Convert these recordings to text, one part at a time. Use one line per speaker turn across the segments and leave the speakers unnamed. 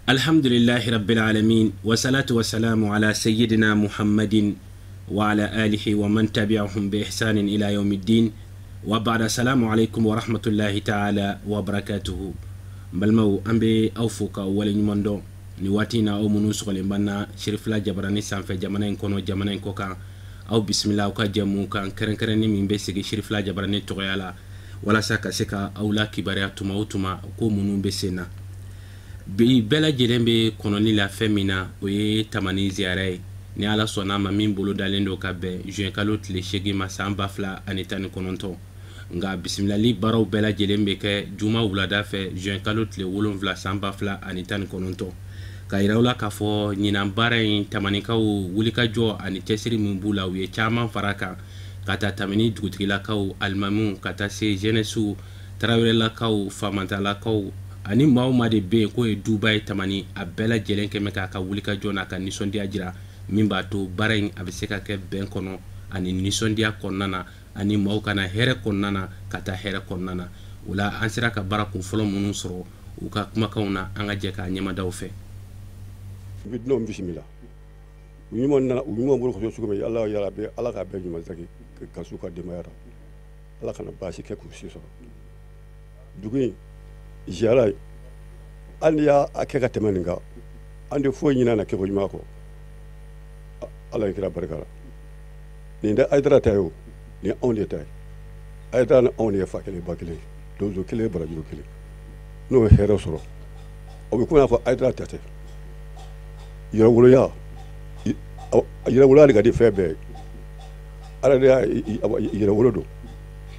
Alhamdulillahi rabbil alamin wa salatu wa salamu ala sayyidina Muhammadin wa ala alihi wa man tabi'ahum bi ihsanin ila yawmiddin wa ba'da. Salamu alaikum wa rahmatullahi ta'ala wa barakatuhu. N balimaw, an bɛ aw fo ka waleɲuman dɔn ni waati in na, aw minnu sɔgɔlen b'an na Sirifila Jabarani sanfɛ, jamana in kɔnɔ, jamana in kɔ kan. Aw bisimila aw ka jɛmu kan kɛrɛnkɛrɛnni min bɛ sigi Sirifila Jabarani tɔgɔya la, walasa ka se ka aw la kibaruya tuma o tuma ko minnu bɛ sen na. Bi bɛɛ lajɛlen bɛ kɔnɔni la fɛn min na, o ye Tamani ziyara ye, ni Ala sɔnna a ma, min bolo dalen don ka bɛn juin kalo tile 8 ma san 2019. Nka bisimilali baaraw bɛɛ lajɛlen bɛ kɛ juma wulada fɛ, juin kalo tile 7 san 2019. Ka yira la k'a fɔ ɲinan baara in, Tamanikaw wulikajɔ ani cɛsiri min b'u la, u ye caman fara kan, ka taa Tamani dugutigilakaw, alimamiw, ka taa se jeunessew, tarawelelakaw, famantalakaw ani maa o maa de bɛ yen k'o ye duba ye Tamani, a bɛɛ lajɛlen kɛmɛ k'a ka wulikajɔ n'a ka nisɔndiya jira, min b'a to baara in a bɛ se ka kɛ bɛn kɔnɔ ani nisɔndiya kɔnɔna na, ani maaw kana hɛrɛ kɔnɔna na ka taa hɛrɛ kɔnɔna na. O la, an sera ka baara kun fɔlɔ minnu sɔrɔ u ka kumakanw na, an ka jɛ k'a ɲɛmadaw fɛ.
U bɛ dunanw bisimila, u ɲuman nana, u ɲuman bolo kɔsɔ cogo min. Ala yarabi, Ala k'a bɛɛ ɲuman segin ka s'u ka denbaya la. Ala kana baasi kɛ k'u si sɔrɔ dugu in ziyara ye. Hali n'i y'a kɛ ka tɛmɛ nin kan, an tɛ foyi ɲini a na kɛko ɲuman kɔ. Ala ye kira barika la. Nin tɛ Ayidara ta ye o, nin ye anw de ta ye. Ayidara ni anw de ye fa kelen ba kelen, donso kelen, barajuru kelen. N'o ye hɛrɛ sɔrɔ, o bɛ komi n'a fɔ Ayidara ta tɛ. Yɛrɛwoloya, yɛrɛwoloya de ka di fɛn bɛɛ ye. Ala de y'a yɛrɛwolo don.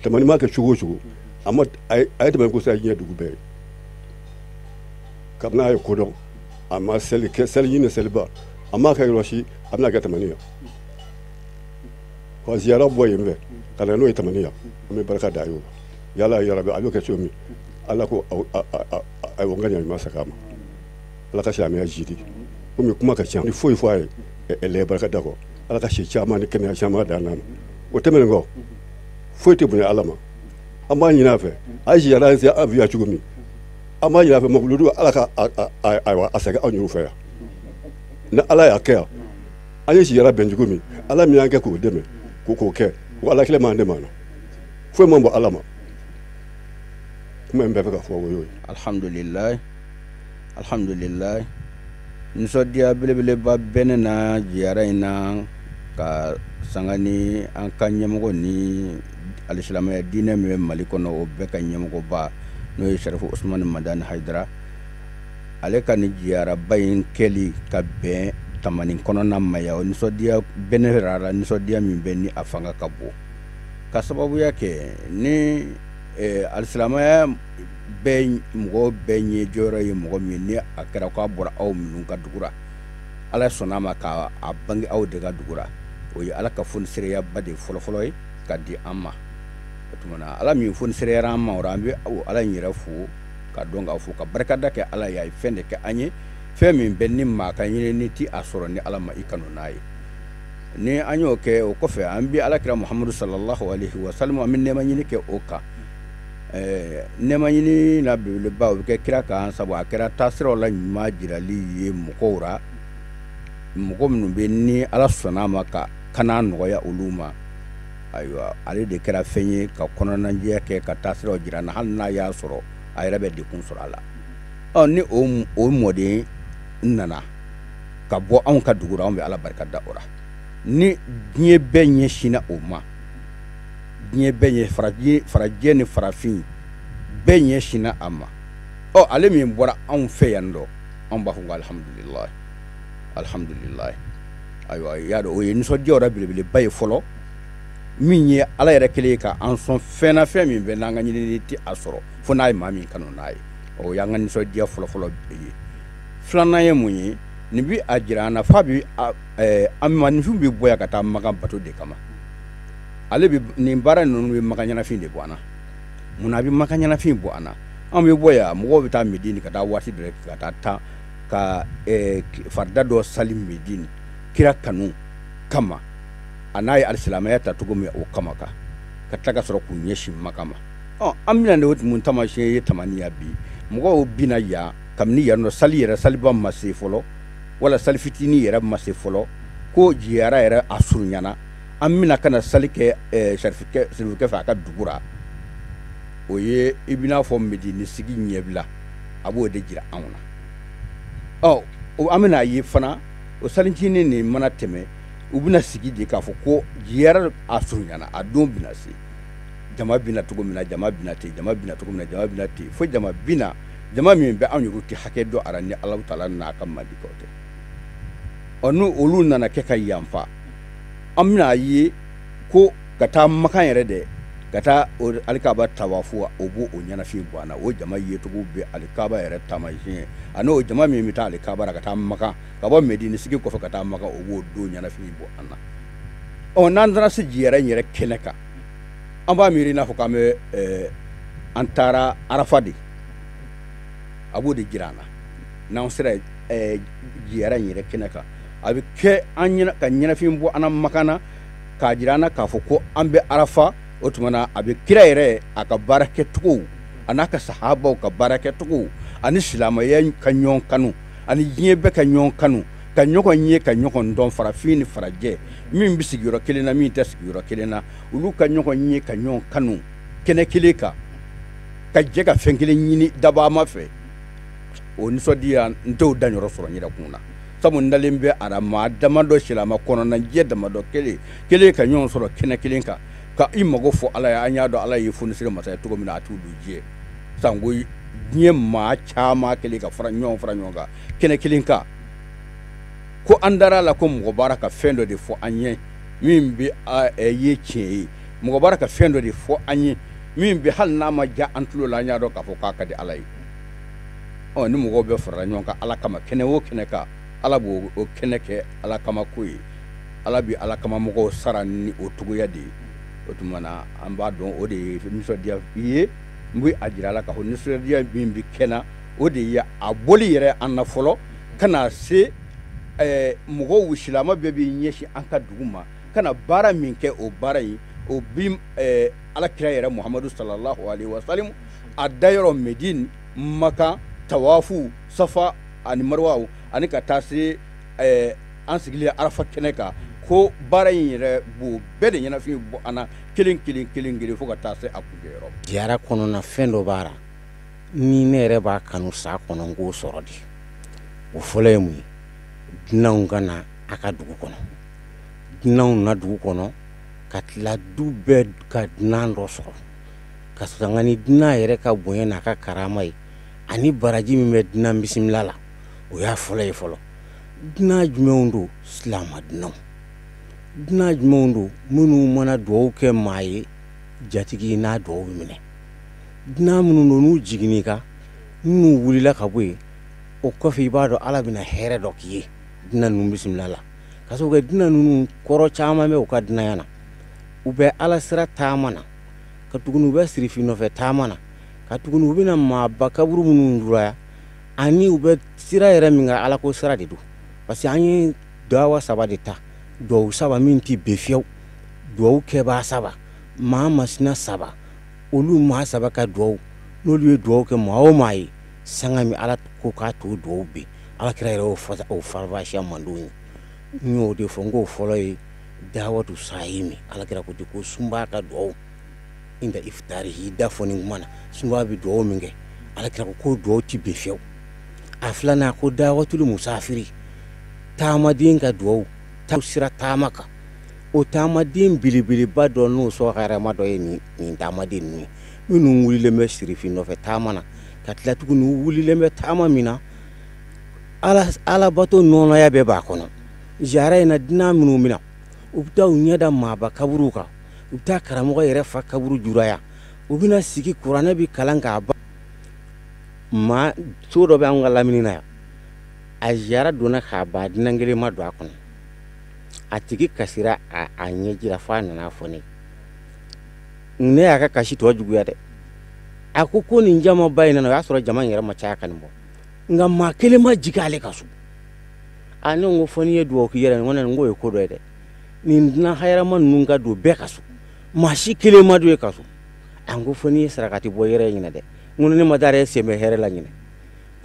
Tamani m'a kɛ cogo o cogo, a ma a ye tɛmɛ ko sa diɲɛ dugu bɛɛ ye. Kabini a ye kodɔn, a ma seli kɛ, seli ɲini seliba a m'a kɛ yɔrɔ si, a bɛna kɛ Tamani yan ka ziyara bɔ yen fɛ ka na n'o ye Tamani yan. An bɛ barika da a ye o la. Yala yarabi, a bɛ kɛ cogo min, Ala ko ayiwa, n ka ɲuman segin a ma. Ala ka silamɛya jidi. Komi kuma ka ca ni foyi fɔ a ye, lɛ barika da kɔ. Ala ka si caman ni kɛnɛya caman da n'a ma. O tɛmɛnen kɔ, foyi tɛ bonya Ala ma. An b'a ɲini a fɛ, a ye ziyara se an fɛ yan cogo min, an b'a ɲini a fɛ mawuludu, Ala ka ayiwa a segin anw yɛrɛ fɛ yan. Ni Ala y'a kɛ yan, an ye ziyara bɛn cogo min, Ala min y'an kɛ k'o dɛmɛ k'o kɛ, o Ala kelen m'an dɛmɛ a la. Foyi man bɔ Ala ma. Kuma in bɛɛ fɛ ka fɔ, o y'o ye.
Alhamdulilayi, alhamdulilayi. Nisɔndiya belebeleba bɛ ne na ziyara in na, ka sanga ni an ka ɲɛmɔgɔ ni alisilamɛya diinɛ min bɛ Mali kɔnɔ, o bɛɛ ka ɲɛmɔgɔba, n'o ye Sarifu Usumani Madani Hayidara. Ale ka nin ziyaraba in kɛli ka bɛn Tamani kɔnɔna ma yan, o nisɔndiya bɛ ne yɛrɛ la, nisɔndiya min bɛ ni a fanga ka bon, ka sababuya kɛ ni alisilamɛya bɛɛ mɔgɔ bɛɛ ɲɛ jɔyɔrɔ ye mɔgɔ min ni a kɛra k'a bɔra aw minnu ka dugu la, Ala sɔnna a ma k'a bange aw de ka dugu la, o ye Ala ka fonisereyaba de fɔlɔfɔlɔ ye ka di an ma. O tuma na, Ala min fonisereyara an ma o la, an bɛ o Ala in yɛrɛ fo ka dɔn k'a fo ka barikada kɛ Ala ye. A ye fɛn de kɛ an ye, fɛn min bɛ ni maa ka ɲinini ti a sɔrɔ ni Ala ma i kanu n'a ye. Ni an y'o kɛ, o kɔfɛ an bɛ Ala kira Muhamadu sallallahu alaihi wa sallam, an bɛ nɛɛma ɲini kɛ o kan. Nɛɛma ɲini na belebeleba, o bɛ kɛ kira kan, sabu a kɛra taasiraw la ɲuman jirali ye mɔgɔw ra, mɔgɔ minnu bɛ ni Ala sɔnna a ma ka kana nɔgɔya olu ma. Ayiwa, ale de kɛra fɛn ye ka kɔnɔnajɛya kɛ ka taasiraw jira na, hali n'a y'a sɔrɔ a yɛrɛ bɛ degun sɔrɔ a la. Ɔ ni o mɔden nana ka bɔ anw ka dugu la, anw bɛ Ala barika da o la. Ni diɲɛ bɛɛ ɲɛsinna o ma, diɲɛ bɛɛ ɲɛ, farajɛ ni farafin bɛɛ ɲɛsinna a ma. Ɔ ale min bɔra anw fɛ yan dɔ, anw b'a fɔ ko alhamdulilayi, alhamdulilayi. Ayiwa, i y'a dɔn, o ye nisɔndiya yɛrɛ belebeleba ye fɔlɔ, min ye Ala yɛrɛ kelen ye ka an sɔn fɛn na, fɛn min bɛ n'an ka ɲinini tɛ a sɔrɔ fo n'a ye maa min kanu n'a ye. O y'an ka nisɔndiya fɔlɔfɔlɔ ye. Filanan ye mun ye? Nin bi a jira an na f'a bi an maninfin bɛ bɔ yan ka taa Makan bato de kama. Ale bɛ nin baara ninnu bɛ Makan ɲɛnafin de bɔ an na. Munna a bɛ Makan ɲɛnafin bɔ an na? An bɛ bɔ yan, mɔgɔw bɛ taa Medini ka taa waati dɔ ka taa tan ka farida dɔ sali Medini kira kanu kama, a n'a ye alisilamɛya ta cogo min o kama, ka tila ka sɔrɔ k'u ɲɛsin Makan ma. Ɔ an bɛna o mun taamasiyɛn ye Tamani yan bi? Mɔgɔw bina yan. Kabini yan nɔ sali yɛrɛ saliba ma se fɔlɔ wala sali fitinin yɛrɛ ma se fɔlɔ ko jiyara yɛrɛ a surunyana an bɛna ka na sali kɛ sirifukɛ fɛ a ka dugu ra o ye i bɛna fɔ Medini sigi ɲɛbila a b'o de jira anw na. Ɔ an bɛna ye fana o salicinin nin mana tɛmɛ u bɛna sigi de k'a fɔ ko jiyara a surunyana a don bɛna se jama bɛna cogo min na jama bɛna ten jama bɛna cogo min na jama bɛna ten fo jama bɛna jama min bɛ anw yɛrɛ tɛ hakɛ dɔn a la ni Alahu taala n'a ka malikaw tɛ. Ɔ n'o olu nana kɛ ka yanfa an bɛna ye ko ka taa Makan yɛrɛ dɛ ka taa alikaba tawafu o b'o o ɲɛnafin bɔ an na o jama yecogo bɛ alikaba yɛrɛ taamasiyɛn ani o jama min bɛ taa alikaba la ka taa Makan ka bɔ Medini sigi kɔfɛ ka taa Makan o b'o don ɲɛnafin bɔ an na. Ɔ n'an taara se jiyara in yɛrɛ kɛnɛ kan an b'a miiri i n'a fɔ k'an bɛ an taara Arafa de a b'o de jira an na n'an sera jiyara in yɛrɛ kɛnɛ kan a bɛ kɛ an ɲɛna ka ɲɛnafin bɔ an na Makan na k'a jira an na k'a fɔ ko an bɛ Arafa. O tuma na a bɛ kira yɛrɛ a ka baarakɛcogo a n'a ka sahabaw ka baarakɛcogo ani silamɛya ka ɲɔgɔn kanu ani diɲɛ bɛɛ ka ɲɔgɔn kanu ka ɲɔgɔn ye ka ɲɔgɔn dɔn farafin ni farajɛ min bɛ sigiyɔrɔ kelen na min tɛ sigiyɔrɔ kelen na olu ka ɲɔgɔn ye ka ɲɔgɔn kanu kɛnɛ kelen kan ka jɛ ka fɛn kelen ɲini dabama fɛ o nisɔndiya n t'o danyɔrɔ sɔrɔ n yɛrɛ kun na sabu n dalen bɛ a la maa damadɔ silamɛ kɔnɔna jɛ damadɔ kelen kelen ka ɲɔgɔn sɔrɔ kɛnɛ kelen kan ka i mago fɔ Ala ye an y'a dɔn Ala ye fonisere masa ye cogo min na a t'u don diɲɛ sanko diɲɛ maa caman kelen ka fara ɲɔgɔn kan kɛnɛ kelen kan ko an dara a la ko mɔgɔ b'ara ka fɛn dɔ de fɔ an ye min bɛ ye tiɲɛ ye mɔgɔ b'ara ka fɛn dɔ de fɔ an ye min bɛ hali n'a ma diya an tulo la an y'a dɔn k'a fɔ k'a ka di Ala ye. Ɔ ni mɔgɔw bɛ farala ɲɔgɔn kan Ala kama kɛnɛ o kɛnɛ kan Ala b'o kɛnɛ kɛ Ala kama ko ye Ala bɛ Ala kama mɔgɔw sara ni o cogoya de ye. O tuma na an b'a dɔn o de ye nisɔndiya ye n bɛ a jira a la k'a fɔ nisɔndiya min bɛ kɛ na o de ye a bɔli yɛrɛ an na fɔlɔ ka na se mɔgɔw silamɛ bɛɛ b'i ɲɛsin an ka dugu ma ka na baara min kɛ o baara in o bi Ala kira yɛrɛ Muhamadu sallallahu alaihi wa sallam a dayɔrɔ Medine Makan tawafu Safa ani Marwa ani ka taa se an sigilen Arafa kɛnɛ kan ko baara in yɛrɛ b'o bɛɛ de ɲɛnafin bɔ an na kelen kelen kelen kelen fo ka taa se a kuncɛyɔrɔ.
Jiyara kɔnɔna fɛn dɔ b'a la ni ne yɛrɛ b'a kanu sa kɔnɔ n k'o sɔrɔ de o fɔlɔ ye mun ye dunanw ka na a ka dugu kɔnɔ dunanw na dugu kɔnɔ ka tila du bɛɛ ka dunan dɔ sɔrɔ ka sanga ni dunan yɛrɛ ka bonya n'a ka karama ye ani baraji min bɛ dunan bisimila la o y'a fɔlɔ ye fɔlɔ. Dunan jumɛnw don silamɛ dunanw dunan jumɛnw don minnu mana duwawu kɛ maa ye jatigi n'a duwawu minɛ dunan minnu don n'u jiginn'i kan n'u wulila ka bɔ yen o kɔfɛ i b'a dɔn Ala bɛna hɛrɛ dɔ k'i ye dunan ninnu bisimila la ka sababu kɛ dunan ninnu kɔrɔ caman bɛ u ka dunanya na u bɛ Ala sira taama na ka tuguni u bɛ sirifin nɔfɛ taama na ka tuguni u bɛna maaba kaburu minnu juraya ani u bɛ sira yɛrɛ min kan Ala ko sira de don parce que an ye dawa saba de ta duwawu saba min tɛ bɛn fiyewu duwawu kɛbaa saba maa masina saba olu maa saba ka duwawu n'olu ye duwawu kɛ maa o maa ye sanga min Ala ko k'a t'o duwawu bin Ala kira yɛrɛ y'o faranfasiya mandenw ye n y'o de fɔ n k'o fɔlɔ ye dawatu sahimi Ala kira ko ten ko sunbaa ka duwawu inda iftarihi da fɔ ni kuma na sunbaa bɛ duwawu min kɛ Ala kira ko k'o duwawu tɛ bin fiyewu. A filanan ko dawatul musafiri taamaden ka duwawu taa sira taama kan o taamaden belebeleba dɔ n'o sɔn hɛrɛma dɔ ye nin taamaden ninnu ye minnu wulilen bɛ sirifin nɔfɛ taama na ka tila tuguni u wulilen bɛ taama min na Alabato nɔnɔya bɛɛ b'a kɔnɔ. Ziyara in na dunan minnu bɛ na u bɛ taa u ɲɛ da maaba kaburuw kan u bɛ taa karamɔgɔ yɛrɛ fa kaburu juraya u bɛna sigi kuranɛ bɛ kalan k'a ban maa so dɔ bɛ an ka lamini na yan a ziyara donna k'a ban dunan kelen ma don a kɔnɔ a tigi kasira a ɲɛji la f'a nana fɔ ne ne y'a ka kasi tɔ juguya dɛ a ko ko nin jamaba in nana o y'a sɔrɔ jama in yɛrɛ ma caya ka nin bɔ nka maa kelen ma jigin ale ka so a ne ko fɔ n'i ye duwawu k'i yɛrɛ ye n k'o ye ko dɔ ye dɛ nin dunan hayirama ninnu ka don bɛɛ ka so maa si kelen ma don e ka so a ko fɔ n'i ye sarakati bɔ yɛrɛ ɲinɛ dɛ n ko ne ma taa yɛrɛ sen bɛ hɛrɛ la ɲinɛ.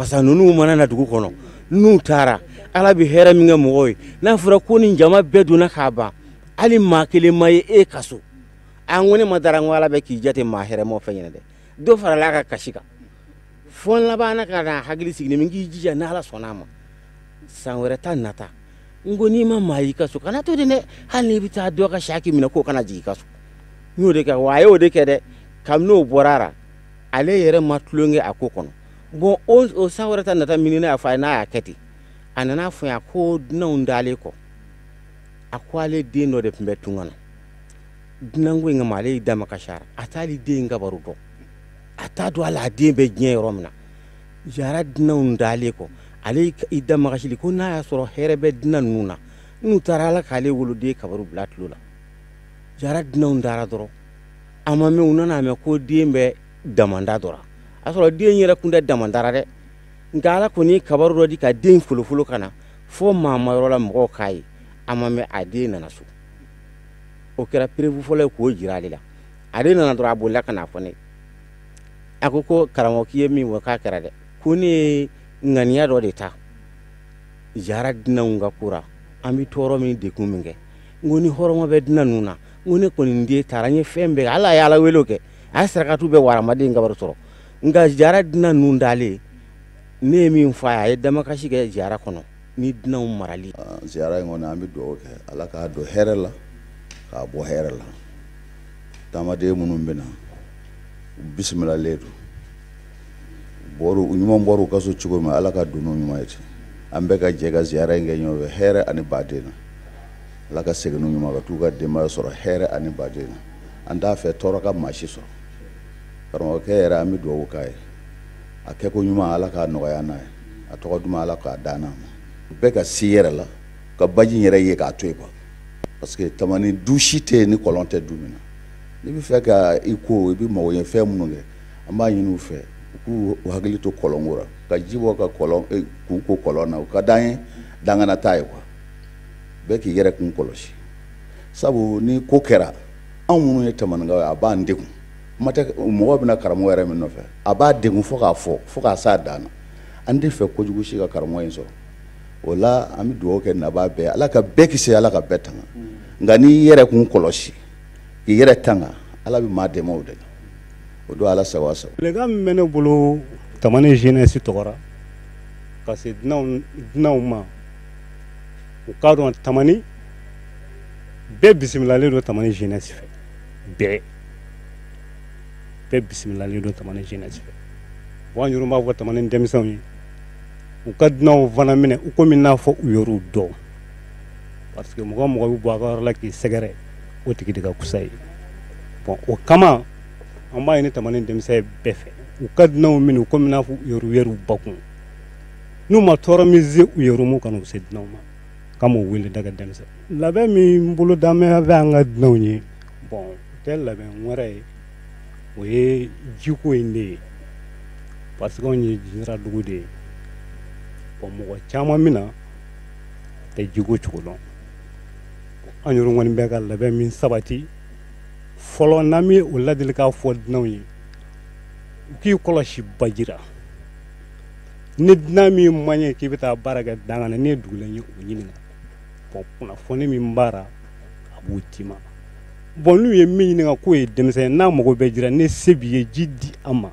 Parce que ninnu mana na dugu kɔnɔ, n'u taara, Ala bɛ hɛrɛ min kɛ mɔgɔw ye. N'a fɔra ko nin jama bɛɛ donna k'a ban, hali maa kelen ma ye e ka so. A ko ne ma dara, n ko Ala bɛ k'i jate maa hɛrɛmaw fɛ ɲɛna dɛ. Dɔ farala a ka kasi kan. Fo n labanna ka na hakili sigi ni k'i jija, n'Ala sɔnna a ma, san wɛrɛ ta nata. N ko n'i ma maa y'i ka so, kana to den dɛ. Hali n'i bɛ taa dɔ ka saki minɛ k'o kana jigin i ka so. N y'o de kɛ, wa a y'o de kɛ dɛ. Kabini o bɔra a la, ale yɛrɛ ma tulonkɛ a ko kɔnɔ. Bon, o san wɛrɛ ta nata min, ne y'a fɔ a ye, n'a y'a kɛ ten, a nana fɔ n ye ko dunanw dalen kɔ, a ko ale den dɔ de tun bɛ tunga na dunanko in kama. Ale y'i dama kasara, a t'ale den in kabaru dɔn, a t'a dɔn hali a den bɛ diɲɛ yɔrɔ min na. Jara dunanw dalen kɔ, ale y'i dama kasili ko n'a y'a sɔrɔ hɛrɛ bɛ dunan ninnu na, n'u taara, Ala k'ale woloden kabaru bila tulo la. Jara dunanw dara dɔrɔn, a ma mɛn, u nana mɛn ko den bɛ damanda dɔ la. A sɔrɔ den yɛrɛ kun tɛ damandara dɛ, nka Ala kɔni ye kabaru dɔ di ka den folofolo ka na fo maa yɔrɔ la, mɔgɔw k'a ye. A ma mɛn, a den nana so. O kɛra preuve fɔlɔ ye k'o jira ale la. Ale nana dɔrɔn, a bolila ka n'a fɔ ne. A ko ko karamɔgɔ, k'i ye min fɔ k'a kɛra dɛ. Ko ne ye ŋaniya dɔ de ta jara dunanw ka ko la, an bɛ tɔɔrɔ min, dekun min kɛ. N ko ni hɔrɔn bɛ dunan ninnu na, n ko ne kɔni den taara, n ye fɛn bɛɛ kɛ, Ala ye Ala wele kɛ, a ye sarakatu bɛɛ waramaden kabaru sɔrɔ. Nka jara dunan ninnu dalen, ne ye min fɔ a ye, a ye damakasi kɛ jara kɔnɔ ni dunanw marali.
Ziyara in kɔni, an bɛ dugawu kɛ, Ala k'a don hɛrɛ la, k'a bɔ hɛrɛ la. Taamaden minnu bɛ na, u bisimilalen don. Bɔr'u u ɲuman bɔr'u ka so cogo min, Ala ka don n'u ɲuman ye ten. An bɛɛ ka jɛ ka ziyara in kɛ ɲɔgɔn fɛ hɛrɛ ani baden na. Ala ka segin n'u ɲuman, ka t'u ka denbaya sɔrɔ hɛrɛ ani baden na. An t'a fɛ tɔɔrɔ ka maa si sɔrɔ. Karamɔgɔkɛ yɛrɛ, an bɛ dugawu k'a ye, a kɛko ɲuman, Ala k'a nɔgɔya n'a ye, a tɔgɔ duman, Ala k'a dan n'a ma. Bɛɛ ka si yɛrɛ la ka baji in yɛrɛ ye k'a to yen quoi, parce que Tamani du si tɛ yen ni kɔlɔn tɛ du min na. N'i bɛ fɛ ka i ko, i bɛ mago ɲɛ fɛn minnu kɛ, an b'a ɲini u fɛ u k'u hakili to kɔlɔnko la, ka ji bɔ ka kɔlɔn k'u ko kɔlɔn na. O ka d'an ye, dangana t'a ye quoi. Bɛɛ k'i yɛrɛ kun kɔlɔsi, sabu ni ko kɛra anw minnu ye Tamanikaw ye, a b'an degun. Kuma tɛ mɔgɔ bɛna karamɔgɔ yɛrɛ min nɔfɛ, a b'a degun fo k'a fɔ, fo k'a s'a dan na. An tɛ fɛ kojugu si ka karamɔgɔ in sɔrɔ. O la, an bɛ dugawu kɛ nabaa bɛɛ, Ala ka bɛɛ kisi, Ala ka bɛɛ tanga. Nka n'i yɛrɛ kun kɔlɔsi k'i yɛrɛ tanga, Ala bɛ maa dɛmɛ o de la. O don, Ala sago, a sago.
Welekan min bɛ ne bolo Tamani jeunesse tɔgɔ la ka se dunanw ma, u k'a dɔn Tamani bɛɛ bisimilalen don. Tamani jeunesse fɛ, bɛɛ bɛɛ bisimilalen don Tamani jeunesse fɛ. Bon, an yɛrɛ b'a fɔ Tamani denmisɛnw ye, u ka dunanw fana minɛ u komi n'a fɔ u yɛrɛw dɔn, parce que mɔgɔ mɔgɔ bɛ bɔ a ka yɔrɔ la k'i sɛgɛrɛ, o tigi de ka kusa ye. Bon, o kama an b'a ɲini Tamani denmisɛn bɛɛ fɛ, u ka dunanw minɛ u komi n'a fɔ u yɛrɛw bakun. N'u ma tɔɔrɔ min se u yɛrɛ m'u kana u se dunanw ma. K'an m'o wele da ka denmisɛn. Labɛn min bolo danbɛ bɛ an ka dunanw ye, bon, o tɛ labɛn wɛrɛ ye, o ye jiko in de ye, parce que anw ye jira dugu de ye. Bon, mɔgɔ caman min na tɛ jiko cogo dɔn. An yɛrɛ kɔni bɛ ka labɛn min sabati fɔlɔ, n'an bɛ o ladilikan fɔ dunanw ye, u k'i kɔlɔsi baji la. Ni dunan min man ɲɛ k'i bɛ taa baara kɛ danga na, n'i ye dugulen ye, o ɲininka. Bon, kunnafoni min b'a la, a b'o d'i ma. Bon, n'u ye min ɲininka k'o ye denmisɛn ye, n'a mago bɛ jira, ni se b'i ye, ji di a ma,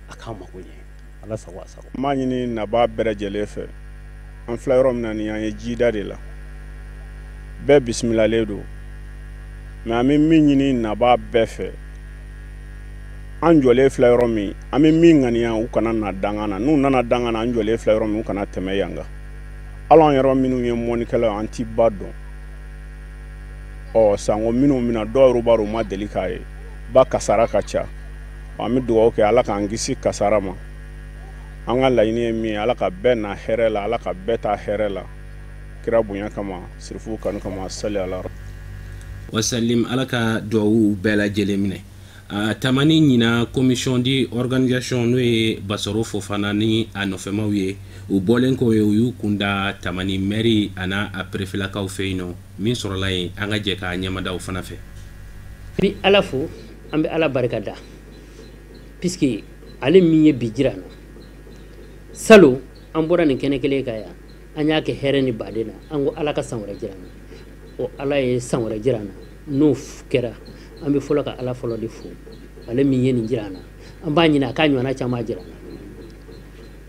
a k'a mago ɲɛ. Ala sago, a sago.
N b'a ɲini nabaa bɛɛ lajɛlen fɛ, an filɛ yɔrɔ min na nin, an ye jida de la, bɛɛ bisimilalen don. Mɛ an bɛ min ɲini nabaa bɛɛ fɛ, an jɔlen filɛ yɔrɔ min, an bɛ min ŋaniya, u kana na danga na. N'u nana danga na, an jɔlen filɛ yɔrɔ min, u kana tɛmɛ yan kan. Hali an yɛrɛ minnu ye mɔnikɛlaw, an ti ba dɔn. Ɔ sanko minnu bɛna, dɔw yɛrɛ b'a dɔn u ma deli k'a ye, ba kasara ka ca. An bɛ dugawu kɛ, Ala k'an kisi kasara ma. An ka laɲini ye min ye, Ala ka bɛɛ na hɛrɛ la, Ala ka bɛɛ ta hɛrɛ la, kira bonya kama, sirifu kanu kama, sali ala
wasalim. Ala ka duwawu bɛɛ lajɛlen minɛ. Tamani ɲina commission d'organisation, n'o ye Basaro Fofana ni a nɔfɛmaw ye, u bɔlen kɔ ye, u y'u kunda Tamani mairie a n'a a préfet-lakaw fɛ yen nɔ. Min sɔrɔla yen, an ka jɛ k'a ɲɛmadaw fana fɛ.
An bɛ Ala fo, an bɛ Ala barika da, puisque ale min ye bi jira na. Salon an bɔra nin kɛnɛ kelen kan yan, an y'a kɛ hɛrɛ ni baden na, an ko Ala ka san wɛrɛ jira an na. O Ala ye san wɛrɛ jira an na, n'o kɛra an bɛ fɔlɔ ka Ala fɔlɔ de fo, ale min ye nin jira an na. An b'a ɲini a k'a ɲɔgɔnna caman jira an na,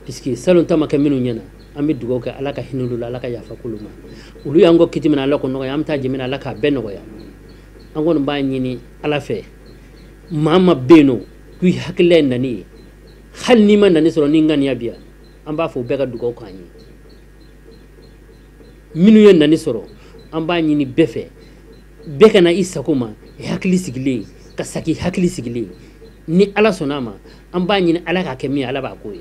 puisque salon ta ma kɛ minnu ɲɛna, an bɛ dugawu kɛ Ala ka hinɛ olu la, Ala ka yafa k'olu ma. Olu y'an kɔ kiti min na, Ala k'o nɔgɔya, an bɛ taa jɛ min na, Ala k'a bɛɛ nɔgɔya. An kɔni b'a ɲini Ala fɛ, maa ma bɛ yen nɔ k'i hakilila ye nani ye, hali n'i ma nani sɔrɔ ni ŋaniya bi yan, an b'a fɔ u bɛɛ ka dugawu k'an ye. Minnu ye nani sɔrɔ, an b'a ɲini bɛɛ fɛ, bɛɛ ka na i sago ma, i hakili sigilen, ka saki hakili sigilen. Ni Ala sɔnna a ma, an b'a ɲini Ala k'a kɛ min ye, Ala b'a k'o ye.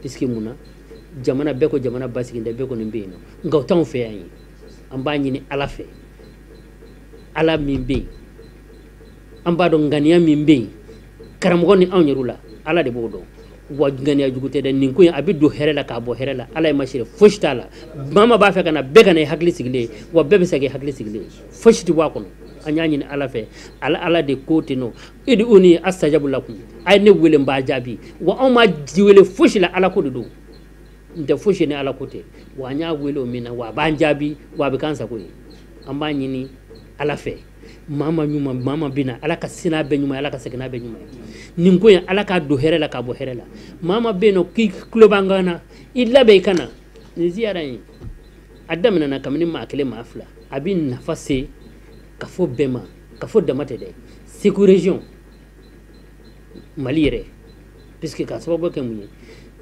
Puisque mun na, jamana bɛɛ ko jamana basigi tɛ, bɛɛ kɔni bɛ yen nɔ, nka o t'anw fɛ yan ye. An b'a ɲini Ala fɛ, Ala min bɛ yen, an b'a dɔn ŋaniya min bɛ yen, karamɔgɔ ni anw yɛrɛ la, Ala de b'o dɔn. Wa ŋaniya jugu tɛ dɛ, nin ko in a bɛ don hɛrɛ la k'a bɔ hɛrɛ la, Ala ye masiri, fosi t'a la. Maa ma b'a fɛ ka na, bɛɛ ka na i hakili sigilen ye, wa bɛɛ bɛ se k'i hakili sigilen ye, fosi tɛ bɔ a kɔnɔ. An y'a ɲini Ala fɛ, Ala de ko ten nɔ, ud'uni astajabu lakum, a ye ne wele n b'a jaabi. Wa anw ma ji wele fosi la, Ala ko de don, n tɛ fosi ni Ala ko tɛ. Wa an y'a wele o min na, wa a b'an jaabi, wa a bɛ k'an sago ye. An b'a ɲini Ala fɛ, maa ma ɲuman, maa ma bina, Ala ka sina bɛɛ ɲuman, Ala ka segin n'a bɛɛ ɲuman ye. Nin ko in, Ala k'a don hɛrɛ la k'a bɔ hɛrɛ la. Maa ma bɛ yen nɔ k'i tulo b'an kan na, i labɛn i ka na. Nin ziyara in a daminɛna kabini maa kelen maa fila, a bɛ nafa se ka fɔ bɛɛ ma, ka fɔ dama tɛ dɛ, Segu région, Mali yɛrɛ, puisque k'a sababu kɛ mun ye,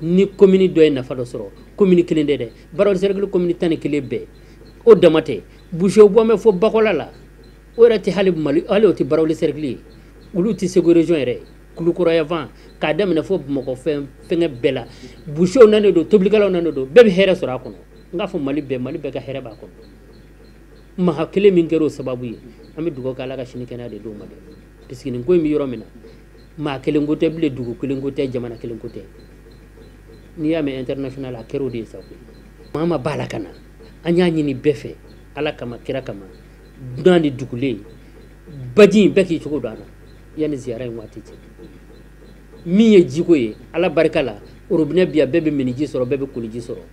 ni commune dɔ ye nafa dɔ sɔrɔ, commune kelen tɛ dɛ, Barawuli cercle commune 11 bɛɛ, o dama tɛ. Busew bɔ bɛ fɔ Bakɔla la, o yɛrɛ tɛ hali Mali, hali o tɛ Barawuli cercle ye, olu tɛ Segu région yɛrɛ ye. Kulukɔrɔ yanfan k'a daminɛ fo Bamakɔ fɛn fɛngɛ bɛɛ la, busew nanen don, tobilikɛlaw nanen don, bɛɛ bɛ hɛrɛ sɔrɔ a kɔnɔ. N k'a fɔ Mali bɛɛ, Mali bɛɛ ka hɛrɛ b'a kɔnɔ. Maa kelen min kɛra o sababu ye, an bɛ dugawu kɛ Ala ka sini kɛnɛya de d'o ma dɛ, puisque nin ko in bɛ yɔrɔ min na, maa kelen ko tɛ bilen, dugu kelen ko tɛ, jamana kelen ko tɛ. N'i y'a mɛn international, a kɛra o de ye sa koyi. Maa ma b'a la ka na, an y'a ɲini bɛɛ fɛ, Ala kama, kira kama, dunan ni dugulen, baji in bɛɛ k'i cogo don a la yanni ziyara in waati cɛ. Min ye jiko ye, Ala barika la, robinet bi yan, bɛɛ bɛ miniji sɔrɔ, bɛɛ bɛ koliji sɔrɔ.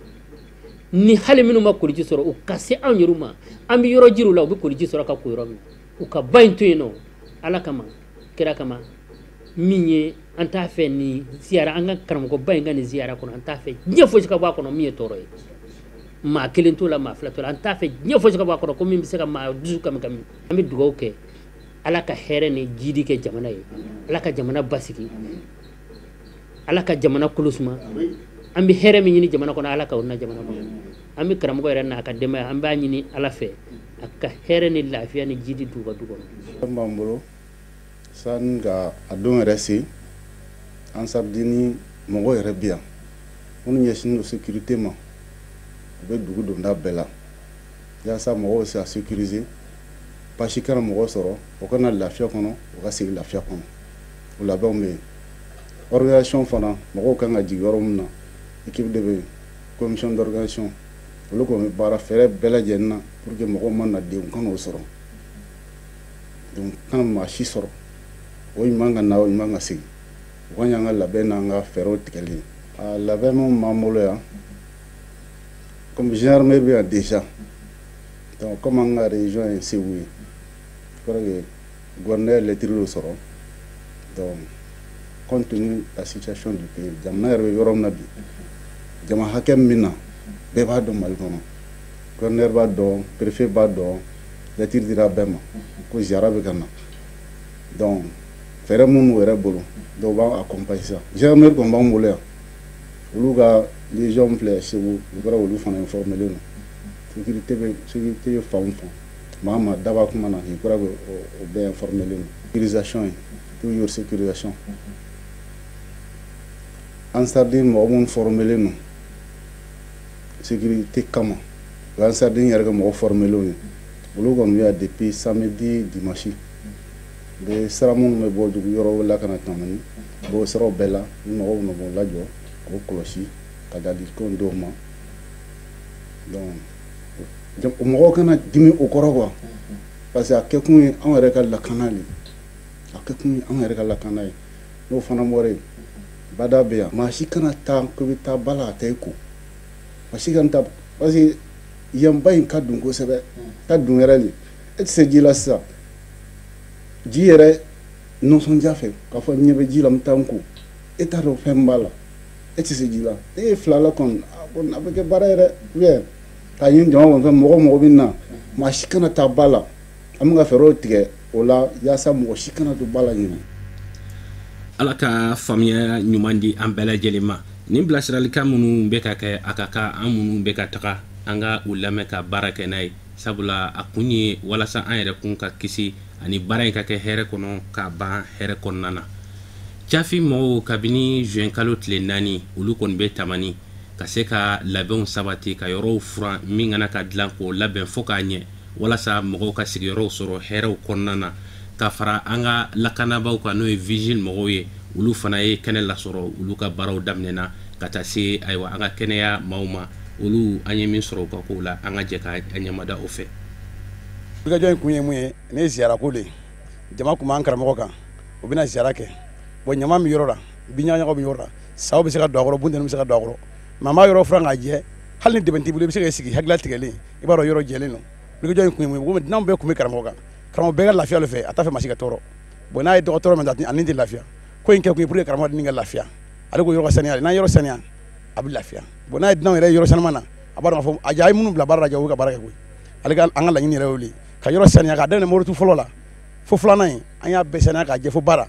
Ni hali minnu ma koliji sɔrɔ, u ka se anw yɛrɛ ma, an bɛ yɔrɔ jiriw la, u bɛ koliji sɔrɔ ka ko yɔrɔ min na, u ka ba in to yen nɔ, Ala kama, kira kama. Min ye an t'a fɛ nin ziyara, an ka karamɔgɔba in ka nin ziyara kɔnɔ, an t'a fɛ diɲɛ fosi ka bɔ a kɔnɔ min ye tɔɔrɔ ye. Maa kelen t'o la, maa fila t'o la, an t'a fɛ diɲɛ fosi ka bɔ a kɔnɔ ko min bɛ se ka maa dusu kami kami. An bɛ dugawu kɛ Ala ka hɛrɛ ni jidi kɛ jamana ye, Ala ka jamana basigi, Ala ka jamana kolosuma. An bɛ hɛrɛ min ɲini jamana kɔnɔ, Ala ka o na jamana kɔnɔ. An bɛ karamɔgɔ yɛrɛ n'a ka denbaya, an b'a ɲini Ala fɛ a ka hɛrɛ ni lafiya ni jidi d'u ka du kɔnɔ.
An b'an bolo sani ka a don yɛrɛ se, Ansardini mɔgɔw yɛrɛ bɛ yan minnu ɲɛsinnen don sécurité ma, u bɛ dugu donda bɛɛ la yaasa mɔgɔw bɛ se ka sécuriser, basi kana mɔgɔ sɔrɔ, o kana lafiya kɔnɔ, u ka segin lafiya kɔnɔ. O labɛnw bɛ yen. Organisation fana, mɔgɔw kan ka jigin yɔrɔ min na, équipe de bɛ yen, commission d'organisation, olu kɔni bɛ baara fɛɛrɛ bɛɛ lajɛlen na pour que mɔgɔw ma na degun kan'o sɔrɔ, donc kana maa si sɔrɔ, o ɲuman ka na, o ɲuman ka segin. O kɔni y'an ka labɛn n'an ka fɛɛrɛw tigɛli ye. A labɛn min b'an bolo yan, comme gendarmerie bɛ yan déjà, donc comme an ka région ye Segu ye, je crois que gouverneur lettre dɔ sɔrɔ, donc compte tenu la situation du pays, jamana yɛrɛ bɛ yɔrɔ min na bi, jama hakɛ min na, bɛɛ b'a dɔn Mali kɔnɔ, gouverneur b'a dɔn, préfet b'a dɔn, lettre dira bɛɛ ma ko ziyara bɛ ka na, donc fɛɛrɛ minnu yɛrɛ bolo, dɔw b'an accompagner sisan. Gendarmerie kɔni b'an bolo yan, olu ka légion filɛ Segu, u kɛra olu fana informé don, sécurité bɛ sécurité fan o fan, maa ma daba kuma na, je crois que o bɛɛ informé don. Sécurisation ye toujours sécurisation. Ansardine mɔgɔ minnu formelen don sécurité kama, o ye Ansardine yɛrɛ ka mɔgɔ formelenw ye, olu kɔni bɛ yan depuis samedi dimanche. U bɛ sira minnu bɛ bɔ dugu yɔrɔ la ka na Tamani, u b'o siraw bɛɛ la, ni mɔgɔw bɛna b'o lajɔ k'o kɔlɔsi ka ladilikanw d'o ma. Donc mɔgɔw kana dimi o kɔrɔ quoi, parce que a kɛkun ye anw yɛrɛ ka lakana de ye, a kɛkun ye anw yɛrɛ ka lakana ye. N'o fana bɔra yen, Bada bɛ yan. Maa si kana taa ko bɛ taa ba la ka taa i ko. Maa si kana taa parce que yan ba in ka dun kosɛbɛ. Ka dun yɛrɛ de. E tɛ se ji la sisan. Ji yɛrɛ nisɔndiya fɛ k'a fɔ ɲɛ bɛ ji la n bɛ taa n ko. E t'a dɔn fɛn b'a la. E tɛ se ji la. E ye fila la kɔni a bɛ kɛ baara yɛrɛ ou k'a ɲini jama kɔni fɛ mɔgɔ mɔgɔ bɛ na maa si kana taa ba la. An bɛ ka fɛɛrɛw tigɛ o la yaasa mɔgɔ si kana don ba la ɲinɛ.
Ala ka faamuya ɲuman di an bɛɛ lajɛlen ma. Nin bilasiralikan minnu bɛ ka kɛ a ka kan an minnu bɛ ka taga an ka u lamɛn ka baara kɛ n'a ye, sabula a kun ye walasa an yɛrɛ kun ka kisi ani baara in ka kɛ hɛrɛ kɔnɔ ka ban hɛrɛ kɔnɔna na. Cafi mɔgɔw kabini juin kalo tile 4 olu kɔni bɛ Tamani ka se ka labɛnw sabati ka yɔrɔw furan min kana ka dilan k'o labɛn fo k'a ɲɛ walasa mɔgɔw ka sigiyɔrɔw sɔrɔ hɛrɛw kɔnɔna na, ka fara an ka lakanabaw kan n'o ye vigile mɔgɔw ye, olu fana ye kɛnɛ lasɔrɔ olu ka baaraw daminɛna ka taa se ayiwa an ka kɛnɛya maaw ma, olu an ye min sɔrɔ u ka kow la an ka jɛ ka ɲɛmada o fɛ.
Wulikajɔ in kun ye mun ye? Ne ye ziyara ko de ye. Jama kun b'an karamɔgɔ kan, u bɛna ziyara kɛ. Bon ɲama bɛ yɔrɔ la, binɲagaɲagaw bɛ yɔrɔ la, saw bɛ se ka don a kɔrɔ, buntɛniw bɛ se ka don a kɔrɔ. Mais an b'a yɔrɔ furan k'a jɛ, hali ni dɛmɛ t'i bolo i bɛ se k'i sigi hakilila tigɛlen, i b'a dɔn yɔrɔ jɛlen don. Wulikajɔ in kun ye mun ye? Komi dunanw bɛɛ kun bɛ karamɔgɔ kan, karamɔgɔ bɛɛ ka lafiya de fɛ, a t'a fɛ maa si ka tɔɔrɔ. Bon n'a ye dɔgɔtɔrɔ min ta, a ni tɛ lafiya. Ko in kɛ kun ye pour que karamɔgɔ ni ka lafiya. Ale ko yɔrɔ ka saniya, n'a yɔrɔ saniya a bɛ lafiya. Bon n'a ye dunanw yɛrɛ yɔrɔ sanuman na, a b'a dɔn k'a fɔ a ye minnu bila baara la ja, u bɛ ka baara kɛ koyi. Ale ka an ka laɲini yɛrɛ y'o de ye, ka yɔrɔ saniya k'a daminɛ moritu fɔlɔ la fo filanan in, an y'a bɛɛ saniya k'a jɛ fo baara.